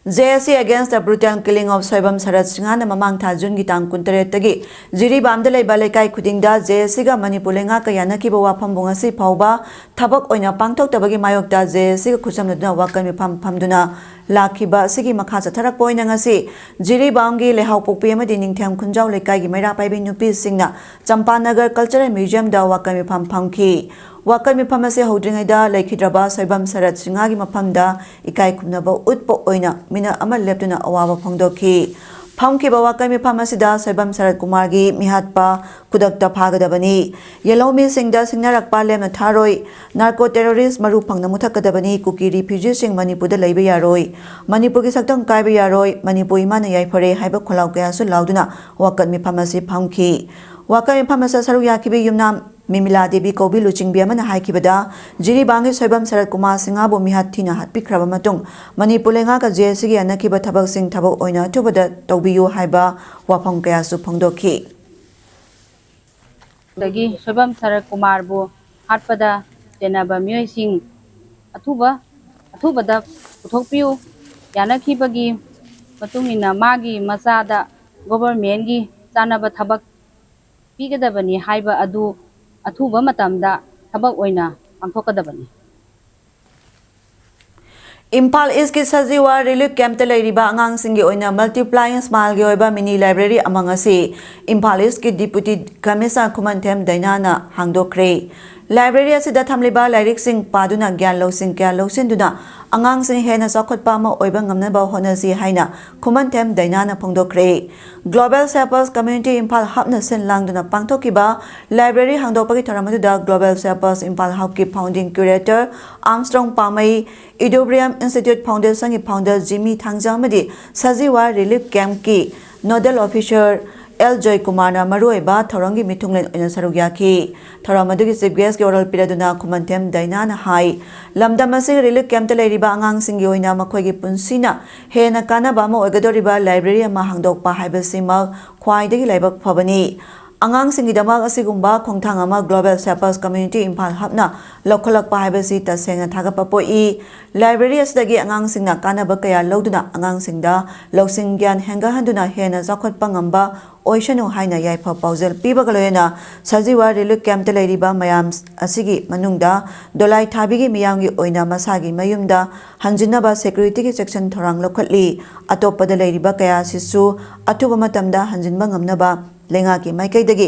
JAC against the brutal killing of Soibam ꯁꯔꯠ ꯁꯤꯡꯍꯅ ꯃꯃꯥꯡ ꯊꯥ ꯖꯨꯟꯒꯤ ꯇꯥꯡ ꯀꯨꯟꯇꯔꯦꯠꯇꯒꯤ ꯖꯤꯔꯤꯕꯥꯝꯗ ꯂꯩꯕ ꯂꯩꯀꯥꯏ ꯈꯨꯗꯤꯡꯗ JACꯒ ꯃꯅꯤꯄꯨꯔ ꯂꯩꯉꯥꯛꯀ ꯌꯥꯅꯈꯤꯕ ꯋꯥꯐꯝꯕꯨ ꯉꯁꯤ ꯐꯥꯎꯕ ꯊꯕꯛ ꯑꯣꯏꯅ ꯄꯥꯡꯊꯣꯛꯇꯕꯒꯤ ꯃꯥꯌꯣꯛꯇ JACꯒ ꯈꯨꯠꯁꯝꯅꯗꯨꯅ ꯋꯥꯀꯜ ꯃꯤꯐꯝ ꯐꯝꯗꯨꯅ ꯂꯥꯛꯈꯤꯕ ꯑꯁꯤꯒꯤ ꯃꯈꯥ ꯆꯠꯊꯔꯛꯄ ꯑꯣꯏꯅ ꯉꯁꯤ ꯖꯤꯔꯤꯕꯥꯝꯒꯤ ꯂꯩꯍꯥꯎꯄꯣꯛꯄꯤ ꯑꯃꯗꯤ ꯅꯤꯡꯊꯦꯝ ꯈꯨꯟꯖꯥꯎ ꯂꯩꯀꯥꯏꯒꯤ ꯃꯩꯔꯥ ꯄꯥꯏꯕꯤ ꯅꯨꯄꯤꯁꯤꯡꯅ ꯆꯝꯄꯥꯅꯒꯔ Cultural Museumꯗ ꯋꯥꯀꯜ ꯃꯤꯐꯝ ꯐꯝꯈꯤ꯫ ꯋꯥꯀꯜ ꯃꯤꯐꯝ ꯑꯁꯤ ꯍꯧꯗ꯭ꯔꯤꯉꯩꯗ ꯂꯩꯈꯤꯗ꯭ꯔꯕ ꯁꯣꯏꯕꯝ ꯁꯔꯠ ꯁꯤꯡꯍꯒꯤ ꯃꯐꯝꯗ ꯏꯀꯥꯏ ꯈꯨꯝꯅꯕ ꯎꯠꯄ ꯑꯣꯏꯅ ꯃꯤꯅꯠ ꯑꯃ ꯂꯦꯞꯇꯨꯅ ꯑꯋꯥꯕ ꯐꯣꯡꯗꯣꯛꯈꯤ꯫ ꯐꯝꯈꯤꯕ ꯋꯥꯀꯩ ꯃꯤꯐꯝ ꯑꯁꯤꯗ ꯁꯣꯏꯕꯝ ꯁꯔꯠ ꯀꯨꯃꯥꯔꯒꯤ ꯃꯤꯍꯥꯠꯄ ꯈꯨꯗꯛꯇ ꯐꯥꯒꯗꯕꯅꯤ, ꯌꯦꯜꯍꯧꯃꯤꯁꯤꯡꯗ ꯁꯤꯡꯅꯔꯛꯄ ꯂꯦꯝꯅ ꯊꯥꯔꯣꯏ, ꯅꯥꯔꯀꯣ ꯇꯦꯔꯣꯔꯤꯁ ꯃꯔꯨ ꯐꯪꯅ ꯃꯨꯊꯠꯀꯗꯕꯅꯤ, ꯀꯨꯀꯤ ꯔꯤꯐ꯭ꯌꯨꯖꯤꯁꯤꯡ ꯃꯅꯤꯄꯨꯔꯗ ꯂꯩꯕ ꯌꯥꯔꯣꯏ, ꯃꯅꯤꯄꯨꯔꯒꯤ ꯁꯛꯇꯝ ꯀꯥꯏꯕ ꯌꯥꯔꯣꯏ, ꯃꯅꯤꯄꯨꯔ ꯏꯃꯥꯅ ꯌꯥꯏꯐꯔꯦ ꯍꯥꯏꯕ ꯈꯣꯜꯂꯥꯎ ꯀꯌꯥꯁꯨ ꯂꯥꯎꯗꯨꯅ ꯋꯥꯀꯠ ꯃꯤꯐꯝ ꯑꯁꯤ ꯐꯝꯈꯤ꯫ ꯋꯥꯀꯠ ꯃꯤꯐꯝ ꯑꯁꯤꯗ ꯁꯔꯨꯛ ꯌꯥꯈꯤꯕ ꯌꯨꯝꯅꯥꯝ ꯃꯤꯃꯤꯂꯥ ꯗꯦꯕꯤ ꯀꯧꯕꯤ ꯂꯨꯆꯤꯡꯕꯤ ꯑꯃꯅ ꯍꯥꯏꯈꯤꯕꯗ, ꯖꯤꯔꯤꯕꯥꯝꯒꯤ ꯁꯣꯏꯕꯝ ꯁꯔꯠ ꯀꯨꯃꯥꯔ ꯁꯤꯡꯍꯕꯨ ꯃꯤꯍꯥꯠ ꯊꯤꯅ ꯍꯥꯠꯄꯤꯈ꯭ꯔꯕ ꯃꯇꯨꯡ ꯃꯅꯤꯄꯨꯔ ꯂꯩꯉꯥꯛꯀ ꯖꯦ ꯑꯦꯁ ꯁꯤꯒꯤ ꯌꯥꯅꯈꯤꯕ ꯊꯕꯛꯁꯤꯡ ꯊꯕꯛ ꯑꯣꯏꯅ ꯑꯊꯨꯕꯗ ꯇꯧꯕꯤꯌꯨ ꯍꯥꯏꯕ ꯋꯥꯐꯝ ꯀꯌꯥꯁꯨ ꯐꯣꯡꯗꯣꯛꯈꯤ꯫ ꯗꯒꯤ ꯁꯣꯏꯕꯝ ꯁꯔꯠ ꯀꯨꯃꯥꯔꯕꯨ ꯍꯥꯠꯄꯗ ꯆꯦꯟꯅꯕ ꯃꯤꯑꯣꯏꯁꯤꯡ ꯑꯊꯨꯕ ꯑꯊꯨꯕꯗ ꯄꯨꯊꯣꯛꯄꯤꯌꯨ꯫ ꯌꯥꯅꯈꯤꯕꯒꯤ ꯃꯇꯨꯡ ꯏꯟꯅ ꯃꯥꯒꯤ ꯃꯆꯥꯗ ꯒꯣꯚꯔꯟꯃꯦꯟꯒꯤ ꯆꯥꯟꯅꯕ ꯊꯕꯛ ꯄꯤꯒꯗꯕꯅꯤ ꯍꯥꯏꯕ ꯑꯗꯨ ꯑꯊꯨꯕ ꯃꯇꯝꯗ ꯊꯕꯛ ꯑꯣꯏꯅ ꯄꯥꯡꯊꯣꯛꯀꯗꯕꯅꯤ꯫ ꯏꯝꯐꯥꯜ ꯏꯁꯀꯤ ꯁꯖꯤꯋꯥ ꯔꯤꯂꯤꯐ ꯀꯦꯝꯞꯇ ꯂꯩꯔꯤꯕ ꯑꯉꯥꯡꯁꯤꯡꯒꯤ ꯑꯣꯏꯅ ꯃꯜꯇꯤꯄ꯭ꯂꯥꯏꯌꯤꯡ ꯁ꯭ꯃꯥꯏꯜꯒꯤ ꯑꯣꯏꯕ ꯃꯤꯅꯤ ꯂꯥꯏꯕ꯭ꯔꯦꯔꯤ ꯑꯃꯪ ꯑꯁꯤ ꯏꯝꯐꯥꯜ ꯏꯁꯀꯤ ꯗꯤꯄꯨꯇꯤ ꯀꯃꯤꯁꯅꯔ ꯈꯨꯃꯟꯊꯦꯝ ꯗꯩꯅꯥꯅ ꯍꯥꯡꯗꯣꯛꯈ꯭ꯔꯦ꯫ ꯂꯥꯏꯕ꯭ꯔꯦꯔꯤ ꯑꯁꯤꯗ ꯊꯝꯂꯤꯕ ꯂꯥꯏꯔꯤꯛꯁꯤꯡ ꯄꯥꯗꯨꯅ ꯒ꯭ꯌꯥꯟ ꯂꯧꯁꯤꯡ ꯀꯌꯥ ꯂꯧꯁꯤꯟꯗꯨꯅ ꯑꯉꯥꯡꯁꯤꯡ ꯍꯦꯟꯅ ꯆꯥꯎꯈꯠꯄ ꯑꯃ ꯑꯣꯏꯕ ꯉꯝꯅꯕ ꯍꯣꯠꯅꯁꯤ ꯍꯥꯏꯅ ꯈꯨꯃꯟꯊꯦꯝ ꯗꯩꯅꯥꯅ ꯐꯣꯡꯗꯣꯛꯈ꯭ꯔꯦ꯫ ꯒ꯭ꯂꯣꯕꯦꯜ ꯁꯦꯄꯜꯁ ꯀꯝꯃ꯭ꯌꯨꯅꯤꯇꯤ ꯏꯝꯐꯥꯜ ꯍꯕꯅ ꯁꯤꯟ ꯂꯥꯡꯗꯨꯅ ꯄꯥꯡꯊꯣꯛꯈꯤꯕ ꯂꯥꯏꯕ꯭ꯔꯦꯔꯤ ꯍꯥꯡꯗꯣꯛꯄꯒꯤ ꯊꯧꯔꯝ ꯑꯗꯨꯗ ꯒ꯭ꯂꯣꯕꯦꯜ ꯁꯦꯄꯜꯁ ꯏꯝꯐꯥꯜ ꯍꯕꯀꯤ ꯐꯥꯎꯟꯗꯤꯡ ꯀ꯭ꯌꯨꯔꯦꯇꯔ ꯑꯥꯔꯝꯁꯇ꯭ꯔꯣꯡ ꯄꯥꯃꯩ, ꯏꯗꯨꯕ꯭ꯔꯤꯌꯝ ꯏꯟꯁꯇꯤꯇ꯭ꯌꯨꯠ ꯐꯥꯎꯟꯗꯦꯁꯟꯒꯤ ꯐꯥꯎꯟꯗꯔ ꯖꯤꯃꯤ ꯊꯥꯡꯖꯝ ꯑꯃꯗꯤ ꯁꯖꯤꯋꯥ ꯔꯤꯂꯤꯐ ꯀꯦꯝꯞꯀꯤ ꯅꯣꯗꯦꯜ ꯑꯣꯐꯤꯁꯔ ꯑꯦꯜ ꯖꯣꯏꯀꯨꯃꯥꯔꯅ ꯃꯔꯨꯑꯣꯏꯕ ꯊꯧꯔꯝꯒꯤ ꯃꯤꯊꯨꯡꯂꯦꯟ ꯑꯣꯏꯅ ꯁꯔꯨꯛ ꯌꯥꯈꯤ꯫ ꯊꯧꯔꯝ ꯑꯗꯨꯒꯤ ꯆꯤꯐ ꯒꯦꯁꯀꯤ ꯑꯣꯔꯦꯜ ꯄꯤꯔꯗꯨꯅ ꯈꯨꯃꯟꯊꯦꯝ ꯗꯩꯅꯥꯅ ꯍꯥꯏ, ꯂꯝꯗꯝ ꯑꯁꯤꯒꯤ ꯔꯤꯂꯤꯐ ꯀꯦꯝꯞꯇ ꯂꯩꯔꯤꯕ ꯑꯉꯥꯡꯁꯤꯡꯒꯤ ꯑꯣꯏꯅ ꯃꯈꯣꯏꯒꯤ ꯄꯨꯟꯁꯤꯅ ꯍꯦꯟꯅ ꯀꯥꯟꯅꯕ ꯑꯃ ꯑꯣꯏꯒꯗꯧꯔꯤꯕ ꯂꯥꯏꯕ꯭ꯔꯦꯔꯤ ꯑꯃ ꯍꯥꯡꯗꯣꯛꯄ ꯍꯥꯏꯕꯁꯤꯃꯛ ꯈ꯭ꯋꯥꯏꯗꯒꯤ ꯂꯥꯏꯕꯛ ꯐꯕꯅꯤ꯫ ꯑꯉꯥꯡꯁꯤꯡꯒꯤꯗꯃꯛ ꯑꯁꯤꯒꯨꯝꯕ ꯈꯣꯡꯊꯥꯡ ꯑꯃ ꯒ꯭ꯂꯣꯕꯦꯜ ꯁꯦꯄꯜꯁ ꯀꯝꯃ꯭ꯌꯨꯅꯤꯇꯤ ꯏꯝꯐꯥꯜ ꯍꯕꯅ ꯂꯧꯈꯠꯂꯛꯄ ꯍꯥꯏꯕꯁꯤ ꯇꯁꯦꯡꯅ ꯊꯥꯒꯠꯄ ꯄꯣꯛꯏ꯫ ꯂꯥꯏꯕ꯭ꯔꯦꯔꯤ ꯑꯁꯤꯗꯒꯤ ꯑꯉꯥꯡꯁꯤꯡꯅ ꯀꯥꯟꯅꯕ ꯀꯌꯥ ꯂꯧꯗꯨꯅ ꯑꯉꯥꯡꯁꯤꯡꯗ ꯂꯧꯁꯤꯡ ꯒ꯭ꯌꯥꯟ ꯍꯦꯟꯒꯠꯍꯟꯗꯨꯅ ꯍꯦꯟꯅ ꯆꯥꯎꯈꯠꯄ ꯉꯝꯕ ꯑꯣꯏꯁꯅꯨ ꯍꯥꯏꯅ ꯌꯥꯏꯐ ꯄꯥꯎꯖꯦꯜ ꯄꯤꯕꯒ ꯂꯣꯏꯅꯅ ꯁꯖꯤꯋꯥ ꯔꯤꯂꯤꯐ ꯀꯦꯝꯞꯇ ꯂꯩꯔꯤꯕ ꯃꯌꯥꯝ ꯑꯁꯤꯒꯤ ꯃꯅꯨꯡꯗ ꯗꯣꯂꯥꯏ ꯊꯥꯕꯤꯒꯤ ꯃꯤꯌꯥꯝꯒꯤ ꯑꯣꯏꯅ ꯃꯁꯥꯒꯤ ꯃꯌꯨꯝꯗ ꯍꯟꯖꯤꯟꯅꯕ ꯁꯦꯀ꯭ꯌꯨꯔꯤꯇꯤꯒꯤ ꯆꯦꯛꯁꯤꯟ ꯊꯧꯔꯥꯡ ꯂꯧꯈꯠꯂꯤ꯫ ꯑꯇꯣꯞꯄꯗ ꯂꯩꯔꯤꯕ ꯀꯌꯥ ꯑꯁꯤꯁꯨ ꯑꯊꯨꯕ ꯃꯇꯝꯗ ꯍꯟꯖꯤꯟꯕ ꯉꯝꯅꯕ ꯂꯩꯉꯥꯛꯀꯤ ꯃꯥꯏꯀꯩꯗꯒꯤ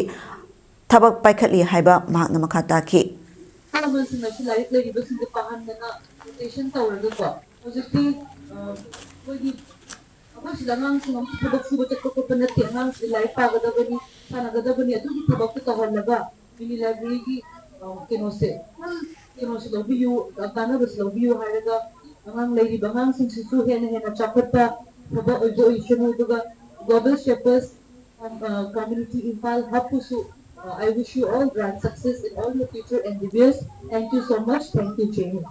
ꯊꯕꯛ ꯄꯥꯏꯈꯠꯂꯤ ꯍꯥꯏꯕ ꯃꯍꯥꯛꯅ ꯃꯈꯥ ꯇꯥꯈꯤ꯫ ꯑꯍꯜ ꯂꯃꯟꯁꯤꯡꯅꯁꯨ ꯂꯥꯏꯔꯤꯛ ꯂꯩꯔꯤꯕꯁꯤꯡꯁꯦ ꯄꯥꯍꯟꯗꯅ ꯔꯣꯇꯦꯁꯟ ꯇꯧꯔꯒꯀꯣ ꯍꯧꯖꯤꯛꯇꯤ ꯑ, ꯑꯩꯈꯣꯏꯒꯤ ꯑꯩꯈꯣꯏ ꯁꯤꯗ ꯑꯉꯥꯡꯁꯤꯡ ꯑꯃ ꯊꯕꯛ ꯁꯨꯕ ꯆꯠꯄ ꯈꯣꯠꯄ ꯅꯠꯇꯦ꯫ ꯑꯉꯥꯡꯁꯤꯗ ꯂꯥꯏꯔꯤꯛ ꯄꯥꯒꯗꯕꯅꯤ, ꯁꯥꯟꯅꯒꯗꯕꯅꯤ, ꯑꯗꯨꯒꯤ ꯊꯕꯛꯇ ꯇꯧꯍꯜꯂꯒ ꯃꯤꯅꯤ ꯂꯥꯏꯕ꯭ꯔꯦꯔꯤꯒꯤ, ꯑ, ꯀꯩꯅꯣꯁꯦ, ꯐꯨꯜ ꯀꯩꯅꯣꯁꯦ ꯂꯧꯕꯤꯌꯨ, ꯑ, ꯀꯥꯟꯅꯕꯁꯦ ꯂꯧꯕꯤꯌꯨ ꯍꯥꯏꯔꯒ ꯑꯉꯥꯡ ꯂꯩꯔꯤꯕ ꯑꯉꯥꯡꯁꯤꯡꯁꯤꯁꯨ ꯍꯦꯟꯅ ꯍꯦꯟꯅ ꯆꯥꯎꯈꯠꯄ ꯐꯕ ꯑꯣꯏꯕ ꯑꯣꯏꯁꯅꯨ꯫ ꯑꯗꯨꯒ Global Shapers, ꯑ, Community Imphal Hub-ꯄꯨꯁꯨ, ꯑ, I wish you all grand success in all your future endeavors. Thank you so much. Thank you, J N U.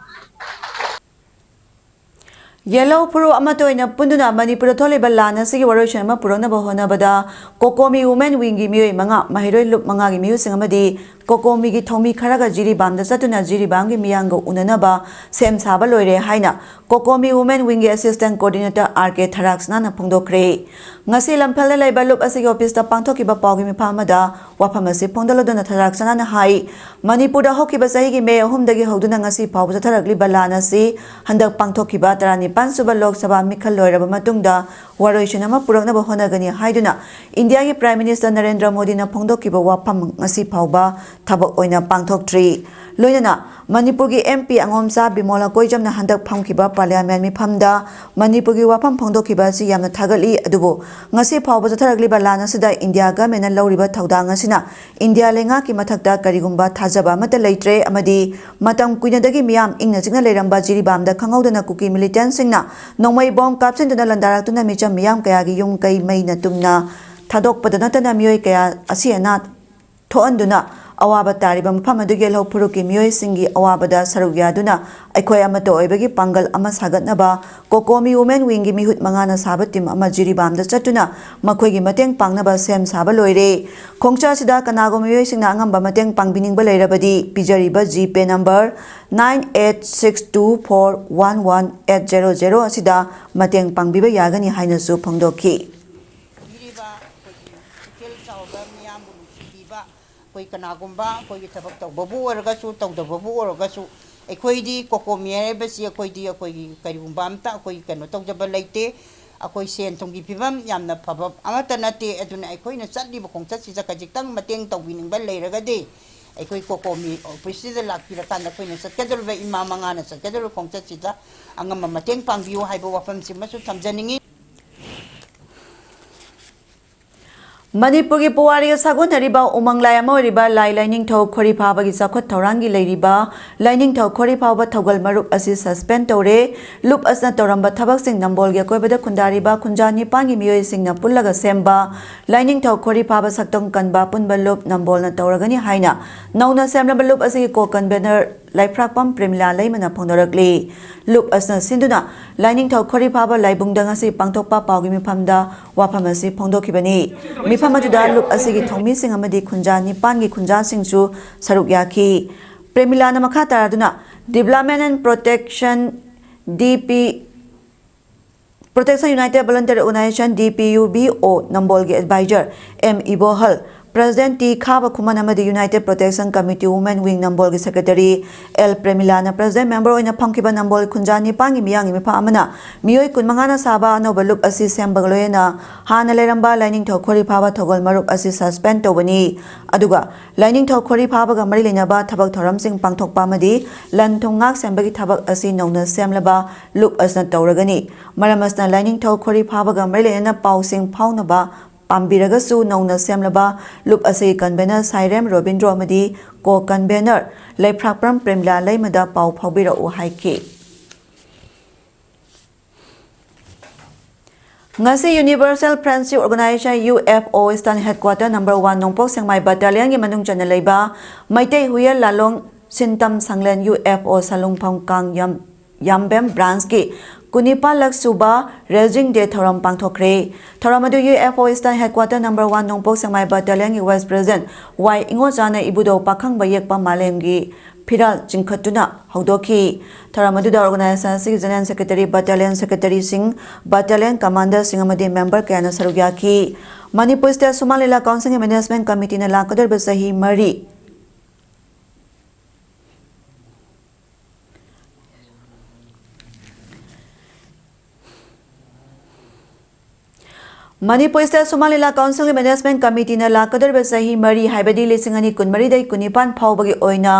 ꯌꯦꯜꯍꯧ ꯐꯨꯔꯨꯞ ꯑꯃꯠꯇ ꯑꯣꯏꯅ ꯄꯨꯟꯗꯨꯅ ꯃꯅꯤꯄꯨꯔꯗ ꯊꯣꯛꯂꯤꯕ ꯂꯥꯟ ꯑꯁꯤꯒꯤ ꯋꯥꯔꯣꯏꯁꯤꯟ ꯑꯃ ꯄꯨꯔꯛꯅꯕ ꯍꯣꯠꯅꯕꯗ ꯀꯣꯀꯣꯃꯤ ꯋꯨꯃꯦꯟ ꯋꯤꯡꯒꯤ ꯃꯤꯑꯣꯏ ꯃꯉꯥ, ꯃꯍꯩꯔꯣꯏ ꯂꯨꯞ ꯃꯉꯥꯒꯤ ꯃꯤꯍꯨꯠꯁꯤꯡ ꯑꯃꯗꯤ ꯀꯣꯀꯣꯃꯤꯒꯤ ꯊꯧꯃꯤ ꯈꯔꯒ ꯖꯤꯔꯤꯕꯥꯝꯗ ꯆꯠꯇꯨꯅ ꯖꯤꯔꯤꯕꯥꯝꯒꯤ ꯃꯤꯌꯥꯝꯒ ꯎꯅꯅꯕ ꯁꯦꯝ ꯁꯥꯕ ꯂꯣꯏꯔꯦ ꯍꯥꯏꯅ ꯀꯣꯀꯣꯃꯤ ꯋꯨꯃꯦꯟ ꯋꯤꯡꯒꯤ ꯑꯦꯁꯤꯁꯇꯦꯟ ꯀꯣꯑꯣꯔꯗꯤꯅꯦꯇꯔ ꯑꯥꯔ ꯀꯦ ꯊꯔꯥꯛꯁꯅꯥꯅ ꯐꯣꯡꯗꯣꯛꯈ꯭ꯔꯦ꯫ ꯉꯁꯤ ꯂꯝꯐꯦꯜꯗ ꯂꯩꯕ ꯂꯨꯞ ꯑꯁꯤꯒꯤ ꯑꯣꯐꯤꯁꯇ ꯄꯥꯡꯊꯣꯛꯈꯤꯕ ꯄꯥꯎꯒꯤ ꯃꯤꯐꯝ ꯑꯃꯗ ꯋꯥꯐꯝ ꯑꯁꯤ ꯐꯣꯡꯗꯣꯛꯂꯗꯨꯅ ꯊꯔꯥꯛꯁꯅꯥꯅ ꯍꯥꯏ, ꯃꯅꯤꯄꯨꯔꯗ ꯍꯧꯈꯤꯕ ꯆꯍꯤꯒꯤ ꯃꯦ ꯑꯍꯨꯝꯗꯒꯤ ꯍꯧꯗꯨꯅ ꯉꯁꯤ ꯐꯥꯎꯕ ꯆꯠꯊꯔꯛꯂꯤꯕ ꯂꯥꯟ ꯑꯁꯤ ꯍꯟꯗꯛ ꯄꯥꯡꯊꯣꯛꯈꯤꯕ ꯇꯔꯥꯅꯤꯄꯥꯟ ꯁꯨꯕ ꯂꯣꯛ ꯁꯚꯥ ꯃꯤꯈꯜ ꯂꯣꯏꯔꯕ ꯃꯇꯨꯡꯗ ꯋꯥꯔꯣꯏꯁꯤꯟ ꯑꯃ ꯄꯨꯔꯛꯅꯕ ꯍꯣꯠꯅꯒꯅꯤ ꯍꯥꯏꯗꯨꯅ ꯏꯟꯗꯤꯌꯥꯒꯤ ꯄ꯭ꯔꯥꯏꯝ ꯃꯤꯅꯤꯁꯇꯔ ꯅꯔꯦꯟꯗ꯭ꯔ ꯃꯣꯗꯤꯅ ꯐꯣꯡꯗꯣꯛꯈꯤꯕ ꯋꯥꯐꯝ ꯉꯁꯤ ꯐꯥꯎꯕ ꯊꯕꯛ ꯑꯣꯏꯅ ꯄꯥꯡꯊꯣꯛꯇ꯭ꯔꯤ꯫ ꯂꯣꯏꯅꯅ ꯃꯅꯤꯄꯨꯔꯒꯤ ꯑꯦꯝ ꯄꯤ ꯑꯉꯣꯝꯆꯥ ꯕꯤꯃꯣꯂꯥ ꯀꯣꯏꯖꯝꯅ ꯍꯟꯗꯛ ꯐꯝꯈꯤꯕ ꯄꯥꯔꯂꯤꯌꯥꯃꯦꯟ ꯃꯤꯐꯝꯗ ꯃꯅꯤꯄꯨꯔꯒꯤ ꯋꯥꯐꯝ ꯐꯣꯡꯗꯣꯛꯈꯤꯕ ꯑꯁꯤ ꯌꯥꯝꯅ ꯊꯥꯒꯠꯂꯤ, ꯑꯗꯨꯕꯨ ꯉꯁꯤ ꯐꯥꯎꯕ ꯆꯠꯊꯔꯛꯂꯤꯕ ꯂꯥꯟ ꯑꯁꯤꯗ ꯏꯟꯗꯤꯌꯥ ꯒꯃꯦꯟꯅ ꯂꯧꯔꯤꯕ ꯊꯧꯗꯥꯡ ꯑꯁꯤꯅ ꯏꯟꯗꯤꯌꯥ ꯂꯩꯉꯥꯛꯀꯤ ꯃꯊꯛꯇ ꯀꯔꯤꯒꯨꯝꯕ ꯊꯥꯖꯕ ꯑꯃꯠꯇ ꯂꯩꯇ꯭ꯔꯦ ꯑꯃꯗꯤ ꯃꯇꯝ ꯀꯨꯏꯅꯗꯒꯤ ꯃꯤꯌꯥꯝ ꯏꯪꯅ ꯆꯤꯛꯅ ꯂꯩꯔꯝꯕ ꯖꯤꯔꯤꯕꯥꯝꯗ ꯈꯪꯍꯧꯗꯅ ꯀꯨꯀꯤ ꯃꯤꯂꯤꯇꯦꯟꯁꯤꯡꯅ ꯅꯣꯡꯃꯩ ꯕꯣꯝ ꯀꯥꯞꯁꯤꯟꯗꯨꯅ ꯂꯥꯟꯗꯥꯔꯛꯇꯨꯅ ꯃꯤꯆꯝ ꯃꯤꯌꯥꯝ ꯀꯌꯥꯒꯤ ꯌꯨꯝ ꯀꯩ ꯃꯩꯅ ꯇꯨꯝꯅ ꯊꯥꯗꯣꯛꯄꯗ ꯅꯠꯇꯅ ꯃꯤꯑꯣꯏ ꯀꯌꯥ ꯑꯁꯤ ꯑꯅꯥ ꯊꯣꯛꯍꯟꯗꯨꯅ ꯑꯋꯥꯕ ꯇꯥꯔꯤꯕ ꯃꯐꯝ ꯑꯗꯨꯒꯤ ꯌꯦꯜꯍꯧ ꯐꯨꯔꯨꯞꯀꯤ ꯃꯤꯑꯣꯏꯁꯤꯡꯒꯤ ꯑꯋꯥꯕꯗ ꯁꯔꯨꯛ ꯌꯥꯗꯨꯅ ꯑꯩꯈꯣꯏ ꯑꯃꯠꯇ ꯑꯣꯏꯕꯒꯤ ꯄꯥꯡꯒꯜ ꯑꯃ ꯁꯥꯒꯠꯅꯕ ꯀꯣꯀꯣꯃꯤ ꯋꯨꯃꯦꯟ ꯋꯤꯡꯒꯤ ꯃꯤꯍꯨꯠ ꯃꯉꯥꯅ ꯁꯥꯕ ꯇꯤꯝ ꯑꯃ ꯖꯤꯔꯤꯕꯥꯝꯗ ꯆꯠꯇꯨꯅ ꯃꯈꯣꯏꯒꯤ ꯃꯇꯦꯡ ꯄꯥꯡꯅꯕ ꯁꯦꯝ ꯁꯥꯕ ꯂꯣꯏꯔꯦ꯫ ꯈꯣꯡꯆꯠ ꯑꯁꯤꯗ ꯀꯅꯥꯒꯨꯝꯕ ꯃꯤꯑꯣꯏꯁꯤꯡꯅ ꯑꯉꯝꯕ ꯃꯇꯦꯡ ꯄꯥꯡꯕꯤꯅꯤꯡꯕ ꯂꯩꯔꯕꯗꯤ ꯄꯤꯖꯔꯤꯕ ꯖꯤ ꯄꯦ number nine eight six two four one one eight zero zero ꯑꯁꯤꯗ ꯃꯇꯦꯡ ꯄꯥꯡꯕꯤꯕ ꯌꯥꯒꯅꯤ ꯍꯥꯏꯅꯁꯨ ꯐꯣꯡꯗꯣꯛꯈꯤ꯫ ꯄꯤꯔꯤꯕ ꯑꯩꯈꯣꯏꯒꯤ ꯄꯨꯛꯆꯦꯜ ꯆꯥꯎꯕ, ꯃꯤꯌꯥꯝꯕꯨ ꯅꯨꯡꯁꯤꯕꯤꯕ, ꯑꯩꯈꯣꯏ ꯀꯅꯥꯒꯨꯝꯕ ꯑꯩꯈꯣꯏꯒꯤ ꯊꯕꯛ ꯇꯧꯕꯕꯨ ꯑꯣꯏꯔꯒꯁꯨ, ꯇꯧꯗꯕꯕꯨ ꯑꯣꯏꯔꯒꯁꯨ, ꯑꯩꯈꯣꯏꯗꯤ ꯀꯣꯀꯣꯃꯤ ꯍꯥꯏꯔꯤꯕꯁꯤ ꯑꯩꯈꯣꯏꯗꯤ ꯑꯩꯈꯣꯏꯒꯤ ꯀꯔꯤꯒꯨꯝꯕ ꯑꯝꯇ ꯑꯩꯈꯣꯏ ꯀꯩꯅꯣ ꯇꯧꯖꯕ ꯂꯩꯇꯦ꯫ ꯑꯩꯈꯣꯏ ꯁꯦꯟ ꯊꯨꯝꯒꯤ ꯐꯤꯕꯝ ꯌꯥꯝꯅ ꯐꯕ ꯑꯃꯠꯇ ꯅꯠꯇꯦ꯫ ꯑꯗꯨꯅ ꯑꯩꯈꯣꯏꯅ ꯆꯠꯂꯤꯕ ꯈꯣꯡꯆꯠꯁꯤꯗ ꯈꯖꯤꯛꯇꯪ ꯃꯇꯦꯡ ꯇꯧꯕꯤꯅꯤꯡꯕ ꯂꯩꯔꯒꯗꯤ ꯑꯩꯈꯣꯏ ꯀꯣꯀꯣꯃꯤ ꯑꯣꯐꯤꯁꯁꯤꯗ ꯂꯥꯛꯄꯤꯔꯀꯥꯟꯗ ꯑꯩꯈꯣꯏꯅ ꯆꯠꯀꯗꯧꯔꯤꯕ ꯏꯃꯥ ꯃꯉꯥꯅ ꯆꯠꯀꯗꯧꯔꯤꯕ ꯈꯣꯡꯆꯠꯁꯤꯗ ꯑꯉꯝꯕ ꯃꯇꯦꯡ ꯄꯥꯡꯕꯤꯌꯨ ꯍꯥꯏꯕ ꯋꯥꯐꯝꯁꯤꯃꯁꯨ ꯊꯝꯖꯅꯤꯡꯉꯤ꯫ ꯃꯅꯤꯄꯨꯔꯒꯤ ꯄꯨꯋꯥꯔꯤꯒ ꯁꯥꯒꯣꯟꯅꯔꯤꯕ ꯎꯃꯪ ꯂꯥꯏ ꯑꯃ ꯑꯣꯏꯔꯤꯕ ꯂꯥꯏ ꯂꯥꯏꯅꯤꯡꯊꯧ ꯈꯣꯔꯤ ꯐꯥꯕꯒꯤ ꯆꯥꯎꯈꯠ ꯊꯧꯔꯥꯡꯒꯤ ꯂꯩꯔꯤꯕ ꯂꯥꯏꯅꯤꯡꯊꯧ ꯈꯣꯔꯤ ꯐꯥꯕ ꯊꯧꯒꯜ ꯃꯔꯨꯞ ꯑꯁꯤ suspend ꯇꯧꯔꯦ꯫ ꯂꯨꯞ ꯑꯁꯤꯅ ꯇꯧꯔꯝꯕ ꯊꯕꯛꯁꯤꯡ ꯅꯝꯕꯣꯜꯒꯤ ꯑꯀꯣꯏꯕꯗ ꯈꯨꯟꯗꯥꯔꯤꯕ ꯈꯨꯟꯖꯥ ꯅꯤꯄꯥꯟꯒꯤ ꯃꯤꯑꯣꯏꯁꯤꯡꯅ ꯄꯨꯜꯂꯒ ꯁꯦꯝꯕ ꯂꯥꯏꯅꯤꯡꯊꯧ ꯈꯣꯔꯤ ꯐꯥꯕ ꯁꯛꯇꯝ ꯀꯟꯕ ꯑꯄꯨꯟꯕ ꯂꯨꯞ ꯅꯝꯕꯣꯜꯅ ꯇꯧꯔꯒꯅꯤ ꯍꯥꯏꯅ ꯅꯧꯅ ꯁꯦꯝꯂꯕ ꯂꯨꯞ ꯑꯁꯤꯒꯤ co-convenor ꯂꯩꯐ꯭ꯔꯥꯛꯄꯝ ꯄ꯭ꯔꯦꯃꯤꯂꯥ ꯂꯩꯃꯅ ꯐꯣꯡꯗꯣꯔꯛꯂꯤ꯫ ꯂꯨꯞ ꯑꯁꯤꯅ ꯁꯤꯟꯗꯨꯅ ꯂꯥꯏꯅꯤꯡꯊꯧ ꯈꯣꯔꯤ ꯐꯥꯕ ꯂꯥꯏꯕꯨꯡꯗ ꯉꯁꯤ ꯄꯥꯡꯊꯣꯛꯄ ꯄꯥꯎꯒꯤ ꯃꯤꯐꯝꯗ ꯋꯥꯐꯝ ꯑꯁꯤ ꯐꯣꯡꯗꯣꯛꯈꯤꯕꯅꯤ꯫ ꯃꯤꯐꯝ ꯑꯗꯨꯗ ꯂꯨꯞ ꯑꯁꯤꯒꯤ ꯊꯧꯃꯤꯁꯤꯡ ꯑꯃꯗꯤ ꯈꯨꯟꯖꯥ ꯅꯤꯄꯥꯟꯒꯤ ꯈꯨꯟꯖꯥꯁꯤꯡꯁꯨ ꯁꯔꯨꯛ ꯌꯥꯈꯤ꯫ ꯄ꯭ꯔꯦꯃꯤꯂꯥꯅ ꯃꯈꯥ ꯇꯥꯔꯗꯨꯅ Development and Protection, D P, Protection United Volunteer Organization, D P U V O, ꯅꯝꯕꯣꯜꯒꯤ advisor M ꯏꯕꯣꯍꯜ, President T ꯈꯥꯕ ꯈꯨꯃꯟ ꯑꯃꯗꯤ United Protection Committee Women Wing ꯅꯝꯕꯣꯜꯒꯤ secretary L ꯄ꯭ꯔꯦꯃꯤꯂꯥꯅ president member ꯑꯣꯏꯅ ꯐꯝꯈꯤꯕ ꯅꯝꯕꯣꯜ ꯈꯨꯟꯖꯥ ꯅꯤꯄꯥꯟꯒꯤ ꯃꯤꯌꯥꯝꯒꯤ ꯃꯤꯐꯝ ꯑꯃꯅ ꯃꯤꯑꯣꯏ ꯀꯨꯟꯃꯉꯥꯅ ꯁꯥꯕ ꯑꯅꯧꯕ ꯂꯨꯞ ꯑꯁꯤ ꯁꯦꯝꯕꯒ ꯂꯣꯏꯅꯅ ꯍꯥꯟꯅ ꯂꯩꯔꯝꯕ ꯂꯥꯏꯅꯤꯡꯊꯧ ꯈꯣꯔꯤ ꯐꯥꯕ ꯊꯧꯒꯜ ꯃꯔꯨꯞ ꯑꯁꯤ suspend ꯇꯧꯕꯅꯤ꯫ ꯑꯗꯨꯒ ꯂꯥꯏꯅꯤꯡꯊꯧ ꯈꯣꯔꯤ ꯐꯥꯕꯒ ꯃꯔꯤ ꯂꯩꯅꯕ ꯊꯕꯛ ꯊꯧꯔꯝꯁꯤꯡ ꯄꯥꯡꯊꯣꯛꯄ ꯑꯃꯗꯤ ꯂꯟ ꯊꯨꯝ ꯉꯥꯛ ꯁꯦꯟꯕꯒꯤ ꯊꯕꯛ ꯑꯁꯤ ꯅꯧꯅ ꯁꯦꯝꯂꯕ ꯂꯨꯞ ꯑꯁꯤꯅ ꯇꯧꯔꯒꯅꯤ꯫ ꯃꯔꯝ ꯑꯁꯤꯅ ꯂꯥꯏꯅꯤꯡꯊꯧ ꯈꯣꯔꯤ ꯐꯥꯕꯒ ꯃꯔꯤ ꯂꯩꯅꯅ ꯄꯥꯎꯁꯤꯡ ꯐꯥꯎꯅꯕ ꯄꯥꯝꯕꯤꯔꯒꯁꯨ ꯅꯧꯅ ꯁꯦꯝꯂꯕ ꯂꯨꯞ ꯑꯁꯤꯒꯤ convenor ꯁꯥꯏꯔꯦꯝ ꯔꯣꯕꯤꯟꯗ꯭ꯔꯣ ꯑꯃꯗꯤ co-convenor ꯂꯩꯐ꯭ꯔꯥꯛꯄ꯭ꯔꯝ ꯄ꯭ꯔꯦꯃꯤꯂꯥ ꯂꯩꯃꯗ ꯄꯥꯎ ꯐꯥꯎꯕꯤꯔꯛꯎ ꯍꯥꯏꯈꯤ꯫ ꯉꯁꯤ Universal Friendship Organization, U F O, Eastern Headquarter number one ꯅꯣꯡꯄꯣꯛ ꯁꯦꯛꯃꯥꯏ battalionꯒꯤ ꯃꯅꯨꯡ ꯆꯟꯅ ꯂꯩꯕ ꯃꯩꯇꯩ ꯍꯨꯌꯦꯜ ꯂꯥꯂꯣꯡ ꯁꯤꯟꯇꯝ ꯁꯪꯂꯦꯟ, U F O ꯁꯂꯨꯡꯐꯝ ꯀꯥꯡ ꯌꯥꯝ-, ꯌꯥꯝꯕꯦꯝ branchꯀꯤ ꯀꯨꯟꯅꯤꯄꯥꯜꯂꯛ ꯁꯨꯕ Raising Day ꯊꯧꯔꯝ ꯄꯥꯡꯊꯣꯛꯈ꯭ꯔꯦ꯫ ꯊꯧꯔꯝ ꯑꯗꯨ U F O Eastern Headquarter number one ꯅꯣꯡꯄꯣꯛ ꯁꯦꯛꯃꯥꯏ battalionꯒꯤ vice president ꯋꯥꯏ ꯏꯉꯣꯆꯥꯅ ꯏꯕꯨꯙꯧ ꯄꯥꯈꯪꯕ ꯌꯦꯛꯄ ꯃꯥꯂꯦꯝꯒꯤ ꯐꯤꯔꯥꯜ ꯆꯤꯡꯈꯠꯇꯨꯅ ꯍꯧꯗꯣꯛꯈꯤ꯫ ꯊꯧꯔꯝ ꯑꯗꯨꯗ organization ꯑꯁꯤꯒꯤ general secretary, battalion secretaryꯁꯤꯡ, battalion commanderꯁꯤꯡ ꯑꯃꯗꯤ member ꯀꯌꯥꯅ ꯁꯔꯨꯛ ꯌꯥꯈꯤ꯫ ꯃꯅꯤꯄꯨꯔ State ꯁꯨꯃꯥꯡ ꯂꯤꯂꯥ councilꯒꯤ management committeeꯅ ꯂꯥꯛꯀꯗꯧꯔꯤꯕ ꯆꯍꯤ ꯃꯔꯤ ꯃꯅꯤꯄꯨꯔ ꯁ꯭ꯇꯦꯠ ꯁꯨꯃꯥꯡ ꯂꯤꯂꯥ ꯀꯥꯎꯟꯁꯤꯜꯒꯤ ꯃꯦꯅꯦꯖꯃꯦꯟꯠ ꯀꯃꯤꯇꯤꯅ ꯂꯥꯛꯀꯗꯧꯔꯤꯕ ꯆꯍꯤ ꯃꯔꯤ, ꯍꯥꯏꯕꯗꯤ ꯂꯤꯁꯤꯡ ꯑꯅꯤ ꯀꯨꯟꯃꯔꯤꯗꯒꯤ ꯀꯨꯟꯅꯤꯄꯥꯟ ꯐꯥꯎꯕꯒꯤ ꯑꯣꯏꯅ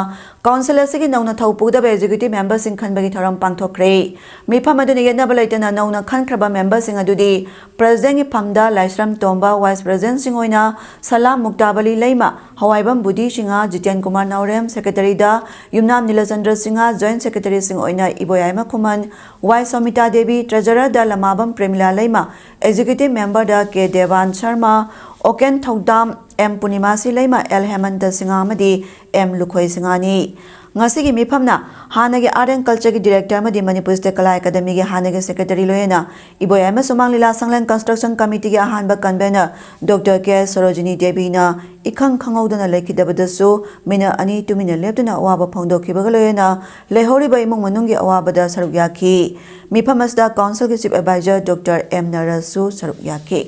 ꯀꯥꯎꯟꯁꯤꯜ ꯑꯁꯤꯒꯤ ꯅꯧꯅ ꯊꯧ ꯄꯨꯒꯗꯕ ꯑꯦꯛꯖꯤꯀ꯭ꯌꯨꯇꯤꯚ ꯃꯦꯝꯕꯔꯁꯤꯡ ꯈꯟꯕꯒꯤ ꯊꯧꯔꯝ ꯄꯥꯡꯊꯣꯛꯈ꯭ꯔꯦ꯫ ꯃꯤꯐꯝ ꯑꯗꯨꯅ ꯌꯦꯠꯅꯕ ꯂꯩꯇꯅ ꯅꯧꯅ ꯈꯟꯈ꯭ꯔꯕ ꯃꯦꯝꯕꯔꯁꯤꯡ ꯑꯗꯨꯗꯤ ꯄ꯭ꯔꯦꯁꯤꯗꯦꯟꯠꯀꯤ ꯐꯝꯗ ꯂꯥꯏꯁ꯭ꯔꯝ ꯇꯣꯝꯕ, ꯚꯥꯏꯁ ꯄ꯭ꯔꯦꯁꯤꯗꯦꯟꯠꯁꯤꯡ ꯑꯣꯏꯅ ꯁꯂꯥꯝ ꯃꯨꯛꯇꯥꯕꯂꯤ ꯂꯩꯃ, ꯍꯋꯥꯏꯕꯝ ꯕꯨꯙꯤ ꯁꯤꯡꯍ, ꯖꯤꯇꯦꯟ ꯀꯨꯃꯥꯔ ꯅꯥꯎꯔꯦꯝ, ꯁꯦꯀ꯭ꯔꯦꯇꯔꯤꯗ ꯌꯨꯝꯅꯥꯝ ꯅꯤꯂꯆꯟꯗ꯭ꯔ ꯁꯤꯡꯍ, ꯖꯣꯏꯟꯠ ꯁꯦꯀ꯭ꯔꯦꯇꯔꯤꯁꯤꯡ ꯑꯣꯏꯅ ꯏꯕꯣꯌꯥꯏꯃ ꯈꯨꯃꯟ, ꯋꯥꯏ ꯁꯣꯃꯤꯇꯥ ꯗꯦꯕꯤ, ꯇ꯭ꯔꯦꯖꯔꯔꯗ ꯂꯃꯥꯕꯝ ꯄ꯭ꯔꯦꯃꯤꯂꯥ ꯂꯩꯃ, ꯑꯦꯛꯖꯤꯀ꯭ꯌꯨꯇꯤꯚ ꯃꯦꯝꯕꯔꯗ ꯀꯦ ꯗꯦꯕꯥꯟ ꯁꯔꯃ, ꯑꯣꯀꯦꯟ ꯊꯧꯗꯥꯝ, ꯑꯦꯝ ꯄꯨꯔꯅꯤꯃꯥꯁꯤ ꯂꯩꯃ, ꯑꯦꯜ ꯍꯦꯃꯟꯇ ꯁꯤꯡꯍ ꯑꯃꯗꯤ ꯑꯦꯝ ꯂꯨꯈꯣꯏ ꯁꯤꯡꯍꯅꯤ꯫ ꯉꯁꯤꯒꯤ ꯃꯤꯐꯝꯅ ꯍꯥꯟꯅꯒꯤ ꯑꯥꯔꯠ ꯑꯦꯟ ꯀꯜꯆꯔꯒꯤ ꯗꯤꯔꯦꯛꯇꯔ ꯑꯃꯗꯤ ꯃꯅꯤꯄꯨꯔ ꯁ꯭ꯇꯦꯠ ꯀꯂꯥ ꯑꯦꯀꯥꯗꯦꯃꯤꯒꯤ ꯍꯥꯟꯅꯒꯤ ꯁꯦꯀ꯭ꯔꯦꯇꯔꯤ ꯂꯣꯏꯅꯅ ꯏꯕꯣꯌꯥꯏꯃ ꯁꯨꯃꯥꯡ ꯂꯤꯂꯥ ꯁꯪꯂꯦꯟ ꯀꯟꯁꯇ꯭ꯔꯛꯁꯟ ꯀꯃꯤꯇꯤꯒꯤ ꯑꯍꯥꯟꯕ ꯀꯟꯚꯦꯅꯔ ꯗꯣꯛꯇꯔ ꯀꯦ ꯁꯣꯔꯣꯖꯤꯅꯤ ꯗꯦꯕꯤꯅ ꯏꯈꯪ ꯈꯪꯍꯧꯗꯅ ꯂꯩꯈꯤꯗꯕꯗꯁꯨ ꯃꯤꯅꯠ ꯑꯅꯤ ꯇꯨꯃꯤꯟꯅ ꯂꯦꯞꯇꯨꯅ ꯑꯋꯥꯕ ꯐꯣꯡꯗꯣꯛꯈꯤꯕꯒ ꯂꯣꯏꯅꯅ ꯂꯩꯍꯧꯔꯤꯕ ꯏꯃꯨꯡ ꯃꯅꯨꯡꯒꯤ ꯑꯋꯥꯕꯗ ꯁꯔꯨꯛ ꯌꯥꯈꯤ꯫ ꯃꯤꯐꯝ ꯑꯁꯤꯗ ꯀꯥꯎꯟꯁꯤꯜꯒꯤ ꯆꯤꯐ ꯑꯦꯗꯚꯥꯏꯖꯔ ꯗꯣꯛꯇꯔ ꯑꯦꯝ ꯅꯔꯁꯁꯨ ꯁꯔꯨꯛ ꯌꯥꯈꯤ꯫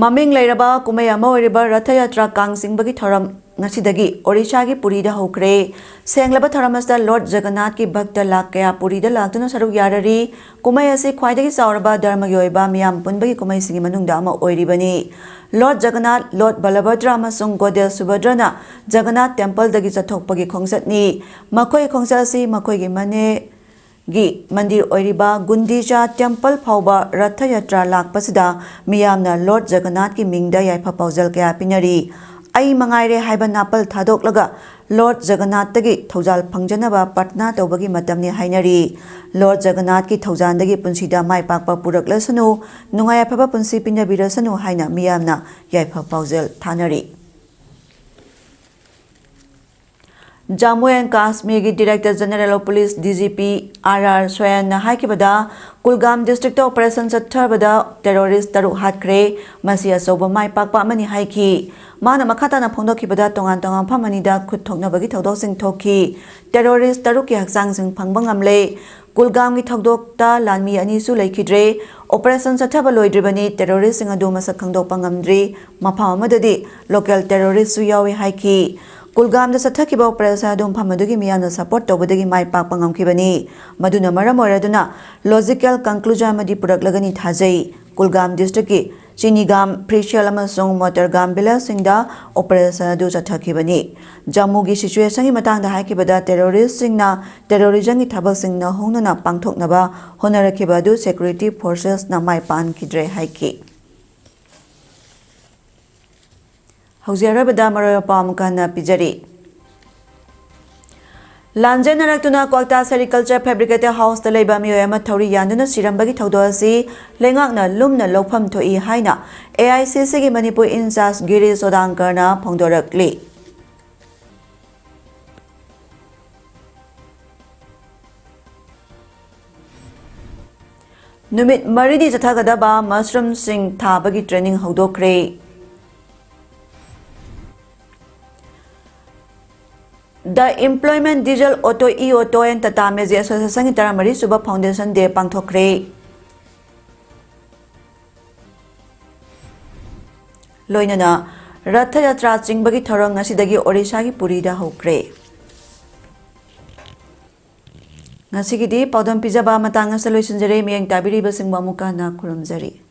ꯃꯃꯤꯡ ꯂꯩꯔꯕ ꯀꯨꯝꯍꯩ ꯑꯃ ꯑꯣꯏꯔꯤꯕ ꯔꯊ ꯌꯥꯇ꯭ꯔꯥ ꯀꯥꯡ ꯆꯤꯡꯕꯒꯤ ꯊꯧꯔꯝ ꯉꯁꯤꯗꯒꯤ ꯑꯣꯔꯤꯁꯥꯒꯤ ꯄꯨꯔꯤꯗ ꯍꯧꯈ꯭ꯔꯦ꯫ ꯁꯦꯡꯂꯕ ꯊꯧꯔꯝ ꯑꯁꯤꯗ ꯂꯣꯔꯗ ꯖꯒꯟꯅꯥꯊꯀꯤ ꯚꯛꯇ ꯂꯥꯈ ꯀꯌꯥ ꯄꯨꯔꯤꯗ ꯂꯥꯛꯇꯨꯅ ꯁꯔꯨꯛ ꯌꯥꯔꯔꯤ꯫ ꯀꯨꯝꯍꯩ ꯑꯁꯤ ꯈ꯭ꯋꯥꯏꯗꯒꯤ ꯆꯥꯎꯔꯕ ꯙꯔꯃꯒꯤ ꯑꯣꯏꯕ ꯃꯤꯌꯥꯝ ꯄꯨꯟꯕꯒꯤ ꯀꯨꯝꯍꯩꯁꯤꯡꯒꯤ ꯃꯅꯨꯡꯗ ꯑꯃ ꯑꯣꯏꯔꯤꯕꯅꯤ꯫ ꯂꯣꯔꯗ ꯖꯒꯟꯅꯥꯊ, ꯂꯣꯔꯗ ꯕꯂꯚꯗ꯭ꯔ ꯑꯃꯁꯨꯡ ꯒꯣꯗꯦꯁ ꯁꯨꯚꯗ꯭ꯔꯅ ꯖꯒꯟꯅꯥꯊ ꯇꯦꯝꯄꯜꯗꯒꯤ ꯆꯠꯊꯣꯛꯄꯒꯤ ꯈꯣꯡꯆꯠꯅꯤ꯫ ꯃꯈꯣꯏꯒꯤ ꯈꯣꯡꯆꯠ ꯑꯁꯤ ꯃꯈꯣꯏꯒꯤ ꯃꯅꯦ ꯒꯤ ꯃꯟꯗꯤꯔ ꯑꯣꯏꯔꯤꯕ ꯒꯨꯟꯗꯤꯆꯥ ꯇꯦꯝꯄꯜ ꯐꯥꯎꯕ ꯔꯊ ꯌꯥꯇ꯭ꯔꯥ ꯂꯥꯛꯄꯁꯤꯗ ꯃꯤꯌꯥꯝꯅ ꯂꯣꯔꯗ ꯖꯒꯟꯅꯥꯊꯀꯤ ꯃꯤꯡꯗ ꯌꯥꯏꯐ ꯄꯥꯎꯖꯦꯜ ꯀꯌꯥ ꯄꯤꯅꯔꯤ꯫ "ꯑꯩ ꯃꯉꯥꯏꯔꯦ" ꯍꯥꯏꯕ ꯅꯥꯄꯜ ꯊꯥꯗꯣꯛꯂꯒ ꯂꯣꯔꯗ ꯖꯒꯟꯅꯥꯊꯇꯒꯤ ꯊꯧꯖꯥꯜ ꯐꯪꯖꯅꯕ ꯄ꯭ꯔꯊꯅꯥ ꯇꯧꯕꯒꯤ ꯃꯇꯝꯅꯤ ꯍꯥꯏꯅꯔꯤ꯫ ꯂꯣꯔꯗ ꯖꯒꯟꯅꯥꯊꯀꯤ ꯊꯧꯖꯥꯜꯗꯒꯤ ꯄꯨꯟꯁꯤꯗ ꯃꯥꯏ ꯄꯥꯛꯄ ꯄꯨꯔꯛꯂꯁꯅꯨ, ꯅꯨꯡꯉꯥꯏ ꯑꯐꯕ ꯄꯨꯟꯁꯤ ꯄꯤꯅꯕꯤꯔꯁꯅꯨ ꯍꯥꯏꯅ ꯃꯤꯌꯥꯝꯅ ꯌꯥꯏꯐ ꯄꯥꯎꯖꯦꯜ ꯊꯥꯅꯔꯤ꯫ ꯖꯝꯃꯨ ꯑꯦꯟ ꯀꯥꯁꯃꯤꯔꯒꯤ director general of police, D G P, R R ꯁꯣꯌꯥꯟꯅ ꯍꯥꯏꯈꯤꯕꯗ, ꯀꯨꯜꯒꯥꯝ ꯗꯤꯁꯇ꯭ꯔꯤꯛꯇ ꯑꯣꯄꯔꯦꯁꯟ ꯆꯠꯊꯕꯗ ꯇꯦꯔꯣꯔꯤꯁ ꯇꯔꯨꯛ ꯍꯥꯠꯈ꯭ꯔꯦ꯫ ꯃꯁꯤ ꯑꯆꯧꯕ ꯃꯥꯏ ꯄꯥꯛꯄ ꯑꯃꯅꯤ ꯍꯥꯏꯈꯤ꯫ ꯃꯥꯅ ꯃꯈꯥ ꯇꯥꯅ ꯐꯣꯡꯗꯣꯛꯈꯤꯕꯗ, ꯇꯣꯉꯥꯟ ꯇꯣꯉꯥꯟꯕ ꯃꯐꯝ ꯑꯅꯤꯗ ꯈꯨꯠ ꯊꯣꯛꯅꯕꯒꯤ ꯊꯧꯗꯣꯛꯁꯤꯡ ꯊꯣꯛꯈꯤ꯫ ꯇꯦꯔꯣꯔꯤꯁ ꯇꯔꯨꯛꯀꯤ ꯍꯛꯆꯥꯡꯁꯤꯡ ꯐꯪꯕ ꯉꯝꯂꯦ꯫ ꯀꯨꯜꯒꯥꯝꯒꯤ ꯊꯧꯗꯣꯛꯇ ꯂꯥꯟꯃꯤ ꯑꯅꯤꯁꯨ ꯂꯩꯈꯤꯗ꯭ꯔꯦ꯫ ꯑꯣꯄꯔꯦꯁꯟ ꯆꯠꯊꯕ ꯂꯣꯏꯗ꯭ꯔꯤꯕꯅꯤ꯫ ꯇꯦꯔꯣꯔꯤꯁꯁꯤꯡ ꯑꯗꯨ ꯃꯁꯛ ꯈꯪꯗꯣꯛꯄ ꯉꯝꯗ꯭ꯔꯤ꯫ ꯃꯐꯝ ꯑꯃꯗꯗꯤ ꯂꯣꯀꯦꯜ ꯇꯦꯔꯣꯔꯤꯁꯁꯨ ꯌꯥꯎꯏ ꯍꯥꯏꯈꯤ꯫ ꯀꯨꯜꯒꯥꯝꯗ ꯆꯠꯊꯈꯤꯕ ꯑꯣꯄꯔꯦꯁꯟ ꯑꯗꯨ ꯃꯐꯝ ꯑꯗꯨꯒꯤ ꯃꯤꯌꯥꯝꯅ ꯁꯄꯣꯔꯠ ꯇꯧꯕꯗꯒꯤ ꯃꯥꯏ ꯄꯥꯛꯄ ꯉꯝꯈꯤꯕꯅꯤ꯫ ꯃꯗꯨꯅ ꯃꯔꯝ ꯑꯣꯏꯔꯗꯨꯅ ꯂꯣꯖꯤꯀꯦꯜ ꯀꯟꯀ꯭ꯂꯨꯖꯟ ꯑꯃꯗꯤ ꯄꯨꯔꯛꯂꯒꯅꯤ ꯊꯥꯖꯩ꯫ ꯀꯨꯜꯒꯥꯝ ꯗꯤꯁꯇ꯭ꯔꯤꯛꯀꯤ ꯆꯤꯅꯤꯒꯥꯝ, ꯐ꯭ꯔꯤꯁꯦꯜ ꯑꯃꯁꯨꯡ ꯃꯣꯇꯔꯒꯥꯝ ꯚꯤꯂꯦꯖꯁꯤꯡꯗ ꯑꯣꯄꯔꯦꯁꯟ ꯑꯗꯨ ꯆꯠꯊꯈꯤꯕꯅꯤ꯫ ꯖꯝꯃꯨꯒꯤ ꯁꯤꯆꯨꯋꯦꯁꯟꯒꯤ ꯃꯇꯥꯡꯗ ꯍꯥꯏꯈꯤꯕꯗ, ꯇꯦꯔꯣꯔꯤꯁꯁꯤꯡꯅ ꯇꯦꯔꯣꯔꯤꯖꯝꯒꯤ ꯊꯕꯛꯁꯤꯡ ꯅꯧꯍꯧꯅꯅ ꯄꯥꯡꯊꯣꯛꯅꯕ ꯍꯣꯠꯅꯔꯛꯈꯤꯕ ꯑꯗꯨ ꯁꯦꯀ꯭ꯌꯨꯔꯤꯇꯤ ꯐꯣꯔꯁꯦꯁꯅ ꯃꯥꯏ ꯄꯥꯟꯈꯤꯗ꯭ꯔꯦ ꯍꯥꯏꯈꯤ꯫ ꯍꯧꯖꯤꯛ ꯑꯔꯣꯏꯕꯗ ꯃꯔꯨꯑꯣꯏꯕ ꯄꯥꯎ ꯑꯃꯨꯛ ꯍꯟꯅ ꯄꯤꯖꯔꯤ꯫ ꯂꯥꯟꯖꯦꯟꯅꯔꯛꯇꯨꯅ ꯀ꯭ꯋꯥꯛꯇꯥ ꯁꯦꯔꯤꯀꯜꯆꯔ ꯐꯦꯕ꯭ꯔꯤꯀꯦꯇꯦꯗ ꯍꯥꯎꯁꯇ ꯂꯩꯕ ꯃꯤꯑꯣꯏ ꯑꯃ ꯊꯧꯔꯤ ꯌꯥꯟꯗꯨꯅ ꯁꯤꯔꯝꯕꯒꯤ ꯊꯧꯗꯣꯛ ꯑꯁꯤ ꯂꯩꯉꯥꯛꯅ ꯂꯨꯝꯅ ꯂꯧꯐꯝ ꯊꯣꯛꯏ ꯍꯥꯏꯅ ꯑꯦ ꯑꯥꯏ ꯁꯤ ꯁꯤꯒꯤ ꯃꯅꯤꯄꯨꯔ ꯏꯟꯆꯥꯔꯖ ꯒꯤꯔꯤꯁ ꯆꯣꯗꯥꯡꯀꯔꯅ ꯐꯣꯡꯗꯣꯔꯛꯂꯤ꯫ ꯅꯨꯃꯤꯠ ꯃꯔꯤꯅꯤ ꯆꯠꯊꯒꯗꯕ ꯃꯁꯔꯨꯝꯁꯤꯡ ꯊꯥꯕꯒꯤ ꯇ꯭ꯔꯦꯅꯤꯡ ꯍꯧꯗꯣꯛꯈ꯭ꯔꯦ꯫ The Employment Diesel Auto E Auto and Tata Magic Associationꯒꯤ ꯇꯔꯥꯃꯔꯤ ꯁꯨꯕ Foundation Day ꯄꯥꯡꯊꯣꯛꯈ꯭ꯔꯦ꯫ ꯂꯣꯏꯅꯅ ꯔꯊ ꯌꯥꯇ꯭ꯔꯥ ꯆꯤꯡꯕꯒꯤ ꯊꯧꯔꯝ ꯉꯁꯤꯗꯒꯤ ꯑꯣꯔꯤꯁꯥꯒꯤ ꯄꯨꯔꯤꯗ ꯍꯧꯈ꯭ꯔꯦ꯫ ꯉꯁꯤꯒꯤꯗꯤ ꯄꯥꯎꯗꯝ ꯄꯤꯖꯕ ꯃꯇꯥꯡ ꯑꯁꯤꯗ ꯂꯣꯏꯁꯤꯟꯖꯔꯦ꯫ ꯃꯤꯠꯌꯦꯡ ꯇꯥꯕꯤꯔꯤꯕꯁꯤꯡꯕꯨ ꯑꯃꯨꯛꯀ ꯍꯟꯅ ꯈꯨꯔꯨꯝꯖꯔꯤ꯫